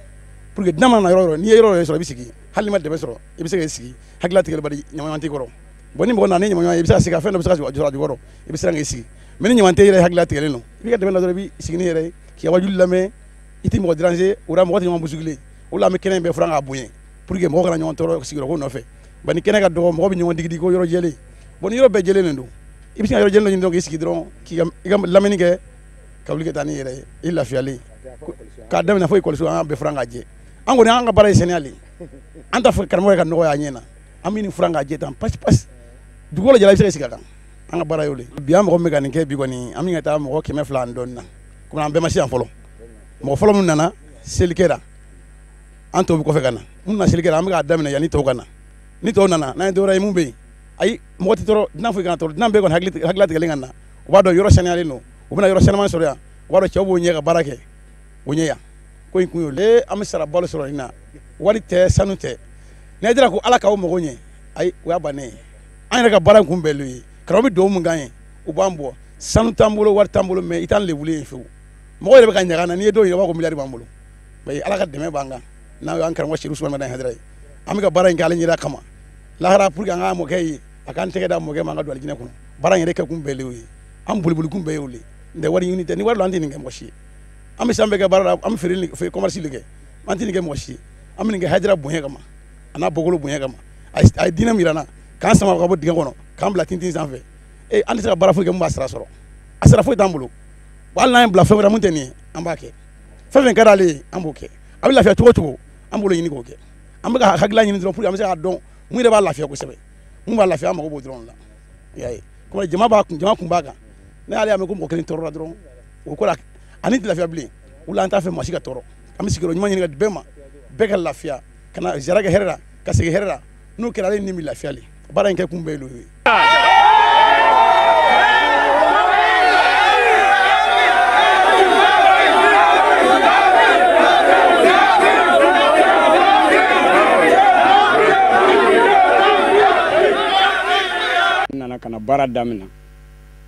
Pour que dunan mana na yɔrɔ o yɔrɔ, n'i ye yɔrɔ o yɔrɔ sɔrɔ i bɛ sigi, hali n'i ma dɛmɛ sɔrɔ i bɛ se k'i sigi hakilila tigɛli bari ɲamaɲama t'i kɔrɔ. Bon ni mɔgɔ nana ni ɲamaɲama ye, i bɛ se ka sigi, fɛn dɔ bɛ se ka jɔ a jukɔrɔ, i bɛ siran k'i sigi. Mais ni ɲama tɛ yɛrɛ hakilila tigɛlen don, i b'i ka dɛmɛ la dɔrɔn, i b'i sigi n'i yɛrɛ ye k'i ka wajuli lamɛn, i tɛ mɔgɔ déranger, o la mɔgɔ tɛ ɲɔgɔn bousculer. O la an bɛ kɛnɛ in bɛɛ furan k'a bonya pour que mɔgɔ kana ɲɔgɔn tɔɔrɔ sigiyɔrɔko nɔfɛ. Bari ni kɛnɛ ka dɔgɔ, mɔgɔ bɛ ɲɔgɔn digidi ko yɔrɔ jɛlen. Bon ni yɔrɔ bɛɛ jɛlen de don, i bɛ se ka yɔrɔ jɛlen dɔ ɲini dɔrɔn k'i sigi dɔrɔn k'i ka lamɛnni kɛ ka wuli ka taa n'i yɛrɛ ye, i lafiyalen. K'a daminɛ fo ekɔliso an y'a bɛɛ furan k'a jɛ. An kɔni an ka baara ye saniya le ye. An t'a fɛ karamɔgɔ ka nɔgɔ y'a ɲɛ na, an bɛ nin furan k'a jɛ tan pasi pasi. Dugukolo jɛra i bɛ se ka sigi a kan. An ka baara y'o de ye. Bi an mɔgɔ min bɛ ka nin kɛ bi kɔni, an bɛ ka taa mɔgɔ 200 ani dɔɔnin na. Komi an bɛɛ ma se yan fɔlɔ. Mɔgɔ fɔlɔ min nana seli kɛra, an tɔw bɛ kɔfɛ ka na. Minnu na seli kɛra, an bɛ k'a daminɛ yanni tɔw ka na. Ni tɔw nana, n'an ye dɔ wɛrɛ ye mun bɛ yen, ayi mɔgɔ tɛ tɔɔrɔ, dunan foyi kana tɔɔrɔ, dunan bɛɛ kɔni hakilila tigɛlen ka na. U b'a dɔn yɔrɔ saniyalen don, u bɛna yɔrɔ sanuman sɔrɔ yan, u b'a dɔn cɛw b'o ɲɛ ka baara kɛ o ɲɛ yan. Ko in kun y'o ye. An bɛ sara balo sɔrɔ nin na, wari tɛ, sanu tɛ. N'a dira ko Ala k'aw mago ɲɛ, ayi o y'a bannen ye. An yɛrɛ ka baara in kun bɛɛ l'o ye. Karamɔgɔ bɛ dugawu min k'an ye, u b'an bɔ. Sanu t'an bolo, wari t'an bolo, mais i t'an lebulen ye fiyewu. Mɔgɔ yɛrɛ bɛ ka ɲaga an na, n'i ye dɔw ye, u b'a fɔ ko miliyari b'an bolo. Mais Ala ka dɛmɛ b'an kan, n'a y'an karamɔgɔ Seydou Usumani Madani Hayidara ye. An bɛ ka baara in kɛ ale ɲɛda kama. Lahara pour que an ka mɔkɛ ye, a k'an tɛgɛ da mɔkɛ ma, an ka don alijinɛ kɔnɔ. Baara in yɛrɛ kɛkun bɛɛ l'o ye. An bolibolikun bɛɛ y'o de ye. N tɛ wari ɲini tɛ, ni wari don an tɛ nin kɛ mɔgɔ si ye. An bɛ san bɛɛ kɛ baara la, an bɛ feere ni commerce de kɛ, an tɛ nin kɛ mɔgɔ si ye. An bɛ nin kɛ Hayidara bonya kama, a n'a bɔkolo bonya kama. A ye diinɛ min yira an na, k'an sama ka bɔ dingɛ kɔnɔ, k'an bila tintin sanfɛ. An tɛ se ka baara foyi kɛ mun b'a sara sɔrɔ. A sara foyi t'an bolo. Bon hali n'an ye bila fɛn wɛrɛ mun tɛ nin ye, an b'a kɛ. Fɛn fɛn ka d'ale ye, an b'o kɛ. A bɛ lafiya cogo o cogo, an b'o ɲini k'o kɛ. An bɛ ka hakilila ɲini dɔrɔn pour que an bɛ se k'a dɔn mun yɛrɛ b'a lafiya kosɛbɛ. Mun b'a lafiya, an mago b'o dɔrɔn de la. I y'a ye. Komi jama b'a kun, jama kun b'a kan. Ne y'ale y'a mɛn ko mɔgɔ kelen tɔɔrɔla dɔrɔn, o ko la ani tɛ lafiya bilen. O la an t'a fɛ maa si ka tɔɔrɔ. An bɛ sigiyɔrɔ ɲuman ɲini ka di bɛɛ ma, bɛɛ ka lafiya, ka na ziyara kɛ hɛrɛ la, ka segin hɛrɛ la. N'o kɛra ale ni bɛ lafiya le. Baara in kɛ kun bɛɛ y'o ye.
N nana ka na baara daminɛ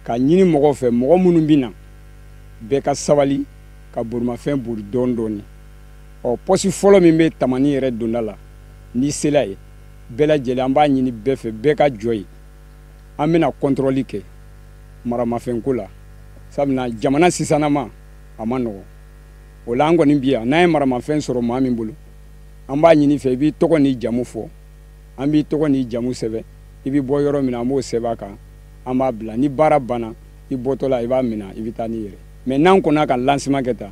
ka ɲini mɔgɔw fɛ, mɔgɔ minnu bɛ na bɛɛ ka sabali ka bolimafɛn boli dɔɔni dɔɔni. Ɔ pɔsi fɔlɔ min bɛ Tamani yɛrɛ donda la, n'i sela yen, bɛɛ lajɛlen an b'a ɲini bɛɛ fɛ, bɛɛ ka jɔ yen. An bɛna kɔntɔrɔli kɛ maramafɛnko la, sabula jamana sisanama a ma nɔgɔn. O la an kɔni bi yan, n'an ye maramafɛn sɔrɔ maa min bolo, an b'a ɲini fɛ i b'i tɔgɔ n'i jamu fɔ, an b'i tɔgɔ n'i jamu sɛbɛn, i bɛ bɔ yɔrɔ min na an b'o sɛbɛn a kan, an b'a bila. Ni baara banna, i bɔtɔ la i b'a minɛ, i bɛ taa n'i yɛrɛ. Mais n'an kɔnna ka lancement kɛ tan,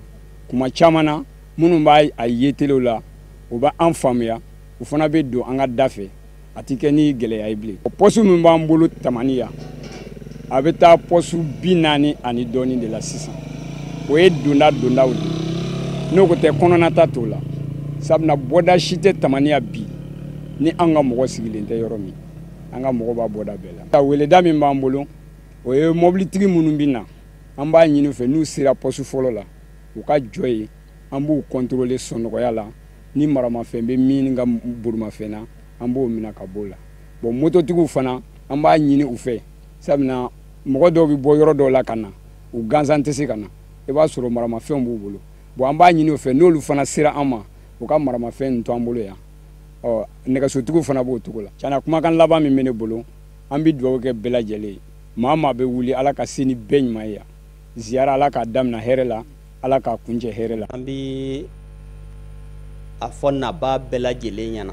kuma caman na minnu b'a a ye télé la, u b'an faamuya, u fana bɛ don an ka da fɛ, a ti kɛ ni gɛlɛya ye bilen. Poste min b'an bolo Tamani yan, a bɛ taa poste 40 ani dɔɔnin de la sisan. O ye donda dondaw de ye. N'o ko tɛ, kɔnɔnata t'o la. Sabula bɔda si tɛ Tamani yan bi
Ni an ka mɔgɔ sigilen tɛ yɔrɔ min, an ka mɔgɔ b'a bɔda bɛɛ la. Weleda min b'an bolo, o ye mobilitigi minnu bɛ na, an b'a ɲini u fɛ n'u sera poste fɔlɔ la, u ka jɔ yen, an b'u contrôler sɔnɔgɔya la. Ni maramafɛn bɛ min ka bolimafɛn na, an b'o minɛ ka b'o la. Bon, mototigiw fana, an b'a ɲini u fɛ, sabula mɔgɔ dɔw bɛ bɔ yɔrɔ dɔw la ka na, u gansan tɛ se ka na, i b'a sɔrɔ maramafɛnw b'u bolo. Bon, an b'a ɲini u fɛ, n'olu fana sera an ma, u ka maramafɛn to an bolo yan. Ɔ nɛgɛsotigiw fana b'o cogo la. Tiɲɛna, kumakan laban min bɛ ne bolo, an bɛ dugawu kɛ bɛɛ lajɛlen ye. Maa maa bɛ wuli, Ala ka se ni bɛɛ ɲuman ye yan. Ziyara, Ala k'a daminɛ hɛrɛ la, Ala k'a kuncɛ hɛrɛ la.
An bɛ a fɔ nabaa bɛɛ lajɛlen ɲɛna,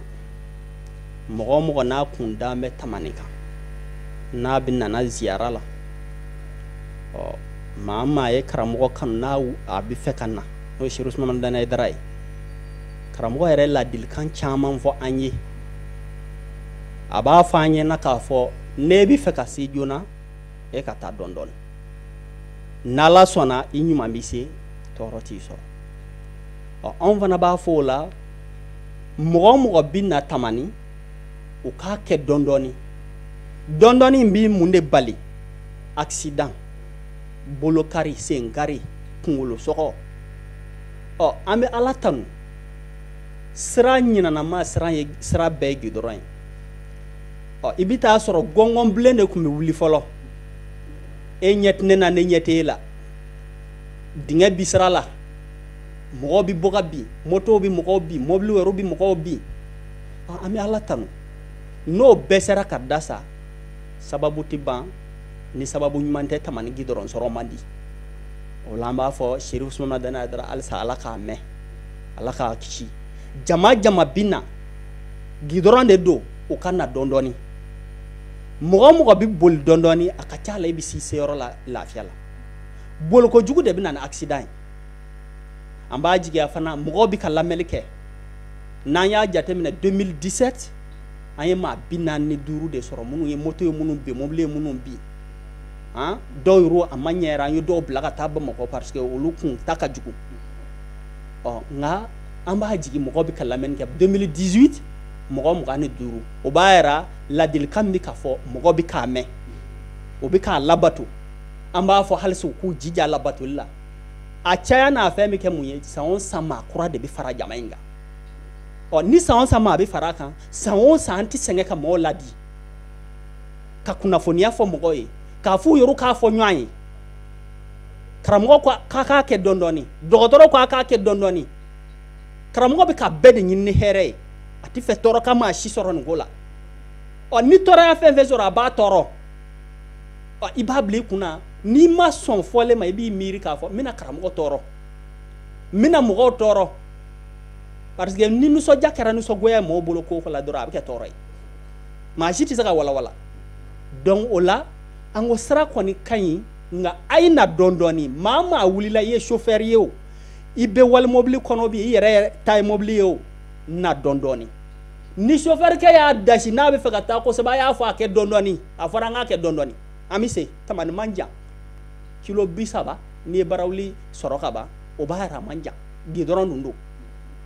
mɔgɔ o mɔgɔ n'a kun dalen bɛ Tamani kan, n'a bɛ nana ziyara la, ɔ maa maa ye karamɔgɔ kanu, n'a a bɛ fɛ ka na, n'o ye Serifu Usumani Madani Hayidara ye. Karamɔgɔ yɛrɛ ladilikan caman fɔ an ye. A b'a fɔ an ɲɛna k'a fɔ n'e bɛ fɛ ka se joona, e ka taa dɔɔni dɔɔni, n'Ala sɔnna i ɲuman bɛ se, tɔɔrɔ t'i sɔrɔ. Ɔ anw fana b'a fɔ o la, mɔgɔ o mɔgɔ bɛ na Tamani, u k'a kɛ dɔɔni dɔɔni. Dɔɔni dɔɔni bɛ mun de bali? Accident, bolokari, senkari, kunkolo sɔgɔ. Ɔ an bɛ Ala tanu, sira ɲinanama, sira ye sira bɛɛ ye gidɔrɔn ye. Ɔ i bɛ taa sɔrɔ gɔngɔnbilen de tun bɛ wuli fɔlɔ, e ɲɛ tɛ ne na, ne ɲɛ tɛ e la, dingɛ bi sira la, mɔgɔw bɛ bɔ ka bin, motow bɛ mɔgɔw bin, mɔbiliw yɛrɛ bɛ mɔgɔw bin. An bɛ Ala tanu, n'o bɛɛ sera ka da sa, sababu tɛ ban ni sababu ɲuman tɛ. Tamani gidɔrɔn sɔrɔ man di. O la an b'a fɔ Serifu Usumani Madani Hayidara, halisa Ala k'a mɛn, Ala k'a kisi. Jama jama bɛ na, gidɔrɔn de don, u ka na dɔɔni dɔɔni. Mɔgɔ o mɔgɔ bɛ boli dɔɔni dɔɔni, a ka ca la i bɛ s'i seyɔrɔ la lafiya la. Boliko jugu de bɛ na ni accident ye. An b'a jigiya fana mɔgɔw bɛ ka lamɛnni kɛ. N'an y'a jateminɛ, 2017 an ye maa 45 de sɔrɔ, minnu ye moto ye minnu bin, mobili ye minnu bin. Han, dɔw yɛrɛ a ma ɲɛ yɛrɛ, an ye dɔw bila ka taa Bamakɔ parce que olu kun ta ka jugu. Ɔ nka an b'a jigi mɔgɔw bɛ ka lamɛnni kɛ. 2018 mɔgɔ 25, o b'a yira ladilikan min bɛ ka fɔ, mɔgɔ bɛ k'a mɛn, o bɛ k'a labato. An b'a fɔ halisa u k'u jija labatoli la. A caya n'a fɛn bɛ kɛ mun ye? San o san maa kura de bɛ fara jama in kan. Ɔ ni san o san maa bɛ fara a kan, san o san an tɛ sɛgɛn ka mɔgɔw ladi, ka kunnafoniya fɔ mɔgɔw ye, k'a f'u yɛrɛ k'a fɔ ɲɔgɔn ye. Karamɔgɔ ko k'a k'a kɛ dɔɔni dɔɔni, dɔgɔtɔrɔ ko a k'a kɛ dɔɔni dɔɔni. Karamɔgɔ bɛ ka bɛɛ de ɲini ni hɛrɛ ye, a tɛ fɛ tɔɔrɔ ka maa si sɔrɔ nin ko la. Ɔ ni tɔɔrɔya fɛn fɛn sɔrɔ, a b'a tɔɔrɔ. Ɔ i b'a bila i kunna, n'i ma sɔn fɔlen ma, i b'i miiri k'a fɔ n bɛna karamɔgɔ tɔɔrɔ, n bɛna mɔgɔw tɔɔrɔ. Parce que ni nisɔndiya kɛra nisɔngoya ye mɔgɔw bolo ko o ko la dɔrɔn, a bɛ kɛ tɔɔrɔ ye, maa si tɛ se ka walawala. Donc o la an ko sira kɔni ka ɲi, nka a ye na dɔɔni dɔɔni. Maa maa wulila, i ye chauffeur ye o, i bɛ wali mobili kɔnɔ bi, i yɛrɛ ta ye mobili ye o, na dɔɔni dɔɔni. Ni chauffeur kɛ y'a dasi n'a bɛ fɛ ka taa kosɛbɛ, a y'a fɔ a kɛ dɔɔni dɔɔni. A fɔra an k'a kɛ dɔɔni dɔɔni, an bɛ se. Tamani man jan, kilo 30, n'i ye barawuli sɔrɔ ka ban, o b'a yɛrɛ a man jan, gidɔrɔn dun don.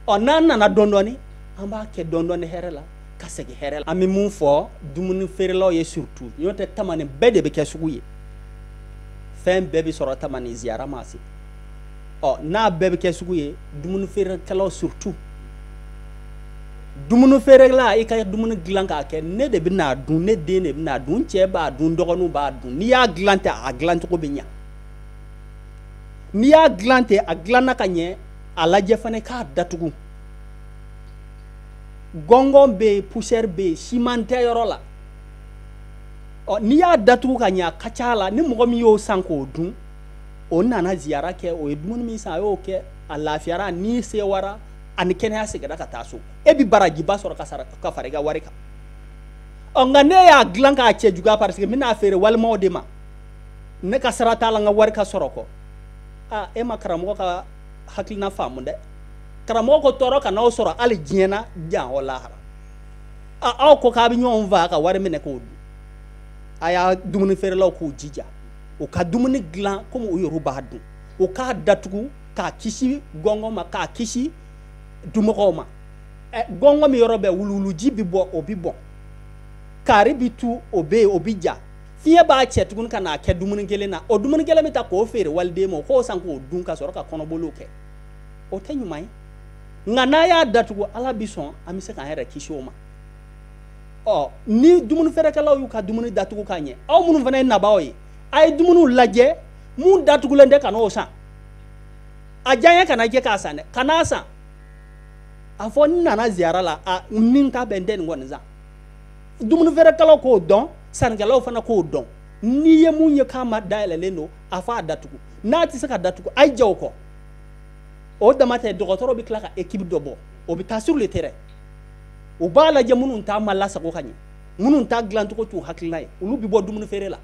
Ɔ n'an nana dɔɔni dɔɔni, an b'a kɛ dɔɔni dɔɔni hɛrɛ la, ka segin hɛrɛ la. An bɛ mun fɔ dumuni feerelaw ye surtout, n'o tɛ Tamani bɛɛ de bɛ kɛ sugu ye, fɛn bɛɛ bɛ sɔrɔ Tamani ziyara ma se. Ɔ n'a bɛɛ bɛ kɛ sugu ye, dumuni feerekɛlaw surtout, dumuni feerela, i ka dumuni dilan k'a kɛ, ne de bɛna dun, ne den de bɛna dun, cɛ b'a dun, dɔgɔninw b'a dun. N'i y'a dilan ten, a dilancogo bɛ ɲa. N'i y'a dilan ten, a dilanna ka ɲɛ, a lajɛ fana k'a datugu. Gɔngɔn bɛ yen, poussière bɛ yen, siman tɛ yɔrɔ la. Ɔ n'i y'a datugu ka ɲɛ, a ka ca la ni mɔgɔ min y'o san k'o dun, o nana ziyara kɛ, o ye dumuni min san, a y'o kɛ, a lafiyara, ni sewara, ani kɛnɛya seginna ka taa so, e bɛ barajiba sɔrɔ ka fara i ka wari kan. Ɔ nka ne y'a dilan k'a cɛ juguya parce que n bɛna feere walimaw de ma, ne ka sara t'a la, n ka wari ka sɔrɔ kɔ. Aa, e ma karamɔgɔ ka hakilina faamu dɛ. Karamɔgɔ ko tɔɔrɔ ka n'aw sɔrɔ hali diɲɛ na jan o lahara. Aa, aw ko k'a bɛ ɲɔgɔn faa ka wari minɛ k'o dun. A y'a dumuni feerelaw k'u jija, u ka dumuni dilan komi u yɛrɛ b'a dun, u k'a datugu k'a kisi gɔngɔn ma, k'a kisi dumɔgɔw ma. Gɔngɔn min yɔrɔ bɛɛ wuluwuluji bɛ bɔ, o bɛ bɔn, kari bɛ tu, o bɛ yen, o bɛ ja, fiɲɛ b'a cɛ tuguni ka n'a kɛ dumuni kelen na. O dumuni kelen bɛ ta k'o feere waliden ma, o k'o san k'o dun ka sɔrɔ ka kɔnɔboliw kɛ. O tɛ ɲuman ye. Nka n'a y'a datugu, Ala bi sɔn, an bɛ se k'an yɛrɛ kisi o ma. Ɔ ni dumuni feerekɛlaw y'u ka dumuni datugu ka ɲɛ, aw minnu fana ye nabaaw ye, a ye dumuniw lajɛ, mun datugulen tɛ, ka n'o san. A diya kana jɛ k'a san dɛ, kan'a san. A fɔ n nana ziyara la, a ni n ta bɛn tɛ nin kɔni san. Dumuni feerekɛlaw k'o dɔn, sannikɛlaw fana k'o dɔn. N'i ye mun ye k'a ma dayɛlɛlen don, a fɔ a datugu. N'a tɛ se ka datugu, a ye jɛ o kɔ. O dama tɛ, dɔgɔtɔrɔ bɛ tila ka équipe dɔ bɔ, o bɛ taa sur le terrain, u b'a lajɛ minnu ta ma lasago ka ɲɛ, minnu ta dilancogo t'u hakilina ye, olu bɛ bɔ dumuni feere la.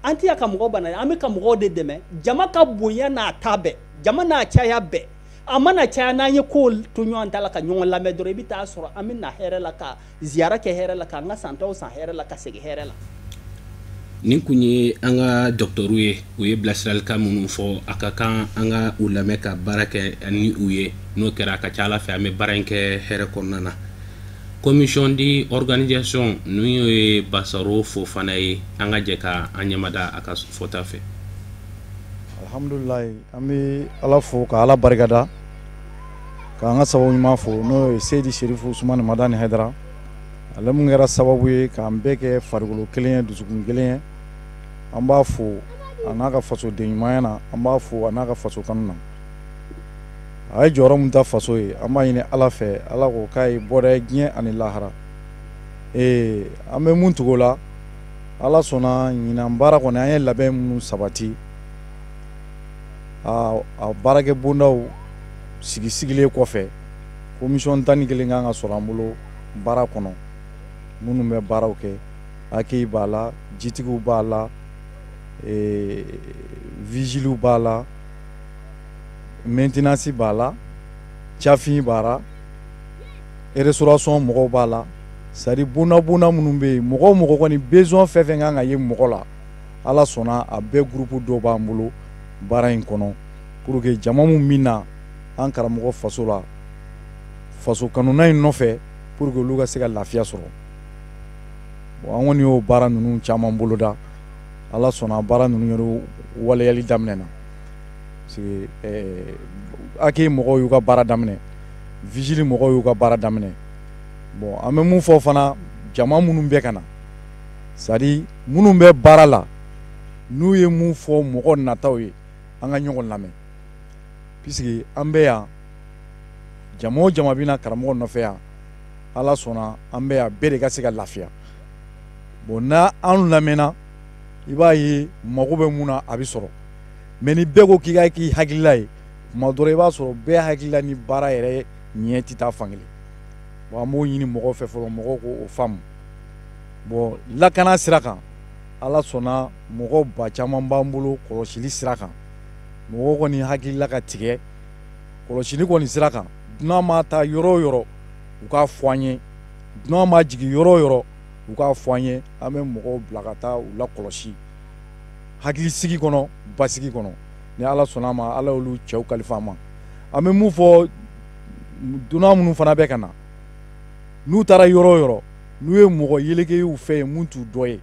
An tɛ yan ka mɔgɔ bana, an bɛ ka mɔgɔw de dɛmɛ. Jama ka bonya n'a ta bɛɛ, jama n'a caya bɛɛ, a mana caya, n'an ye ko to ɲɔgɔn ta la ka ɲɔgɔn lamɛn dɔrɔn, i bɛ taa sɔrɔ an bɛ na hɛrɛ la, ka ziyara kɛ hɛrɛ la, k'an ka santaw san hɛrɛ la, ka segin hɛrɛ la.
Nin kun ye an ka dɔgɔtɔrɔw ye. U ye bilasiralikan minnu fɔ, a ka kan an ka u lamɛn ka baara kɛ ni u ye. N'o kɛra, a ka ca Ala fɛ, an bɛ baara in kɛ hɛrɛ kɔnɔna na. Commission d'organisation n'u ye Basaro Fofana ye, an ka jɛ ka an ɲɛmada a ka fɔta fɛ.
Alhamdulilayi, an bɛ Ala fo ka Ala barikada, k'an ka sababu ɲuman fo, n'o ye Seyidi Serifu Usumani Madani Hayidara, ale mun kɛra sababu ye k'an bɛɛ kɛ farikolo kelen ye, dusukun kelen ye. An b'a fo a n'a ka fasoden ɲumanya na, an b'a fo a n'a ka faso kanu na. A ye jɔyɔrɔ mun ta faso ye, an b'a ɲini Ala fɛ, Ala ko k'a ye bɔda ye diɲɛ ani lahara. An bɛ mun tugu o la, Ala sɔnna ɲinan baara kɔni, an ye labɛn minnu sabati, a baarakɛ bondaw sigi sigilen kɔfɛ, commission 11 kan ka sɔrɔ an bolo baara kɔnɔ, minnu bɛ baaraw kɛ. Accueil b'a la, jitigiw b'a la, vigiliw b'a la, maintenance b'a la, cafin b'a la, restauration mɔgɔw b'a la. C'est à dire bonda bonda minnu bɛ yen, mɔgɔ o mɔgɔ kɔni besoin fɛn fɛn kan ka ye mɔgɔ la, Ala sɔnna a bɛɛ groupe dɔ b'an bolo baara in kɔnɔ, pour que jama mun min na an karamɔgɔ faso la, faso kanuna in nɔfɛ, pour que olu ka se ka lafiya sɔrɔ. Bon, an kɔni y'o baara ninnu caman boloda. Ala sɔnna baara ninnu yɛrɛ waleyali daminɛna, parce que accueil mɔgɔw y'u ka baara daminɛ, vigile mɔgɔw y'u ka baara daminɛ. Bon, an bɛ mun fɔ fana, jama minnu bɛ ka na, c'est à dire minnu bɛ baara la, n'u ye mun fɔ mɔgɔ nataw ye, an ka ɲɔgɔn lamɛn, puisque an bɛ yan, jama o jama bɛ na karamɔgɔ nɔfɛ yan, Ala sɔnna an bɛ yan, bɛɛ de ka se ka lafiya. Bon, n'a an lamɛnna, i b'a ye mago bɛ mun na, a bɛ sɔrɔ. Mais ni bɛɛ ko k'i ka k'i hakilila ye, tuma dɔ la i b'a sɔrɔ bɛɛ hakilila ni baara yɛrɛ ɲɛ tɛ taa fan kelen. Bon, an b'o ɲini mɔgɔw fɛ fɔlɔ, mɔgɔw k'o faamu. Bon, lakana sira kan, Ala sɔnna mɔgɔ ba caman b'an bolo kɔlɔsili sira kan. Mɔgɔ kɔni hakilila ka tigɛ kɔlɔsili kɔni sira kan. Dunan ma taa yɔrɔ o yɔrɔ, u k'a fɔ an ye. Dunan ma jigin yɔrɔ o yɔrɔ, u k'a fɔ an ye. An bɛ mɔgɔw bila ka taa u lakɔlɔsi hakilisigi kɔnɔ, basigi kɔnɔ. Ni Ala sɔnna a ma, Ala y'olu cɛw kalifa an ma. An bɛ mun fɔ dunan minnu fana bɛ ka na, n'u taara yɔrɔ o yɔrɔ, n'u ye mɔgɔ yeleke y'u fɛ yen mun t'u dɔ ye,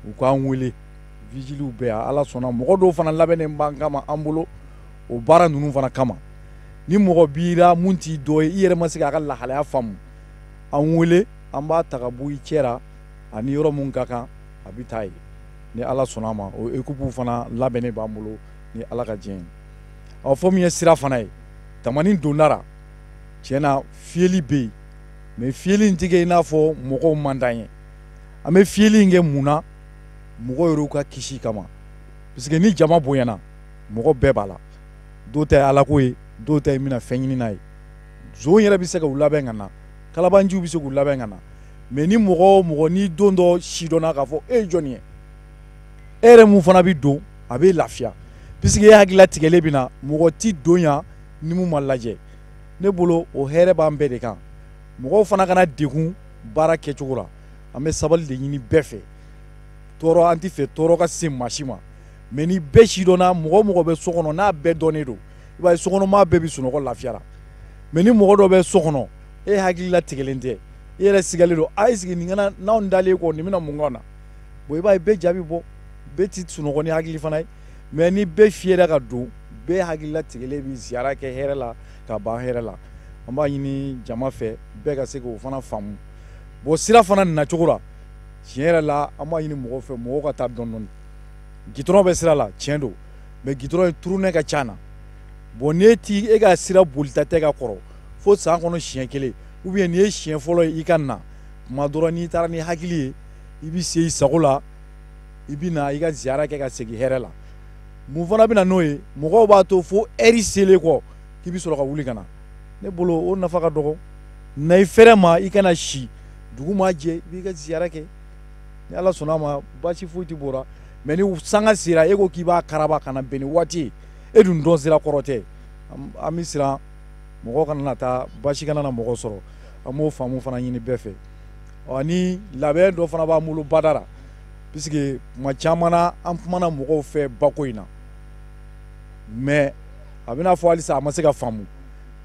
u k'an wele. Vigiliw bɛ yan, Ala sɔnna mɔgɔ dɔw fana labɛnnen b'an kama, an bolo o baara ninnu fana kama. Ni mɔgɔ b'i la mun t'i dɔ ye, i yɛrɛ ma se k'a ka lahalaya faamu, an wele, an b'a ta ka bɔ i cɛ la, ani yɔrɔ mun ka kan a bɛ taa yen. Ni Ala sɔnna a ma, o équipe fana labɛnnen b'an bolo ni Ala ka diɲɛ ye. Ɔ, fɔ min ye sira fana ye, Tamani donda la, tiɲɛ na fiyɛli bɛ yen, mais fiyɛli in tɛ kɛ i n'a fɔ mɔgɔw man d'an ye. An bɛ fiyɛli in kɛ mun na? Mɔgɔw yɛrɛw ka kisi kama, parce que ni jama bonyana, mɔgɔ bɛɛ b'a la. Dɔw ta ye Alako ye, dɔw ta ye bɛna fɛn ɲini n'a ye. Zon yɛrɛ bɛ se k'u labɛn ka na, kalabanciw bɛ se k'u labɛn ka na. Mais ni mɔgɔ o mɔgɔ n'i don dɔ sidɔnna k'a fɔ e ye jɔnni ye, e yɛrɛ mun fana bɛ don, a bɛ lafiya, puisque e hakilila tigɛlen bɛ na, mɔgɔ ti don yan ni mun ma lajɛ. Ne bolo o hɛrɛ b'an bɛɛ de kan. Mɔgɔw fana kana degun baara kɛcogo la. An bɛ sabali de ɲini bɛɛ fɛ. Tɔɔrɔ an tɛ fɛ tɔɔrɔ ka se maa si ma. Mais ni bɛɛ sidɔnna, mɔgɔ o mɔgɔ bɛ so kɔnɔ, n'a bɛɛ dɔnnen don, i b'a ye sokɔnɔmaa bɛɛ bɛ sunɔgɔ lafiya la. Mais ni mɔgɔ dɔ bɛ so kɔnɔ, e hakili latigɛlen tɛ, i yɛrɛ sigalen don, a est-ce que nin kana n'anw dalen kɔ nin bɛna mun k'anw na? Bon, i b'a ye bɛɛ ja bɛ bɔ, bɛɛ ti sunɔgɔ ni hakili fana ye. Mais ni bɛɛ fiyɛra ka don, bɛɛ hakili latigɛlen bɛ ziyara kɛ hɛrɛ la ka ban hɛrɛ la. An b'a ɲini jama fɛ, bɛɛ ka se k'o fana faamu. Bon, sira fana nacogo la, tiɲɛ yɛrɛ la, an b'a ɲini mɔgɔw fɛ, mɔgɔw ka taa dɔɔni dɔɔni. Gitɔrɔn bɛ sira la, tiɲɛ don, mais gitɔrɔn ye turunɛ ka ca na. Bon, n'e ti e ka sira bolita tɛ ka kɔrɔ fo san kɔnɔ siɲɛ kelen, ou bien n'i ye siɲɛ fɔlɔ ye i ka na tuma dɔrɔn, n'i taara ni hakili ye, i bɛ se i sago la, i bɛ na i ka ziyara kɛ ka segin hɛrɛ la. Mun fana bɛ na n'o ye? Mɔgɔw b'a to fo ɛri selen kɔ k'i bɛ sɔrɔ ka wuli ka na. Ne bolo, o nafa ka dɔgɔ. Na i fɛrɛ ma, i kana si, dugu ma jɛ, i b'i ka ziyara kɛ. Ni Ala sɔnna a ma, baasi foyi tɛ bɔra. Mais ni sanga sera, e ko k'i b'a karaba ka na bɛn ni waati ye, e dun dɔn sira kɔrɔ tɛ. An bɛ siran mɔgɔ kana na taa baasi kana na mɔgɔ sɔrɔ. An b'o faamu fana ɲini bɛɛ fɛ. Ɔ, ni labɛn dɔ fana b'an bolo bada la, puisque tuma caman na an kumana mɔgɔw fɛ bako in na, mais a bɛna fɔ halisa a ma se ka faamu.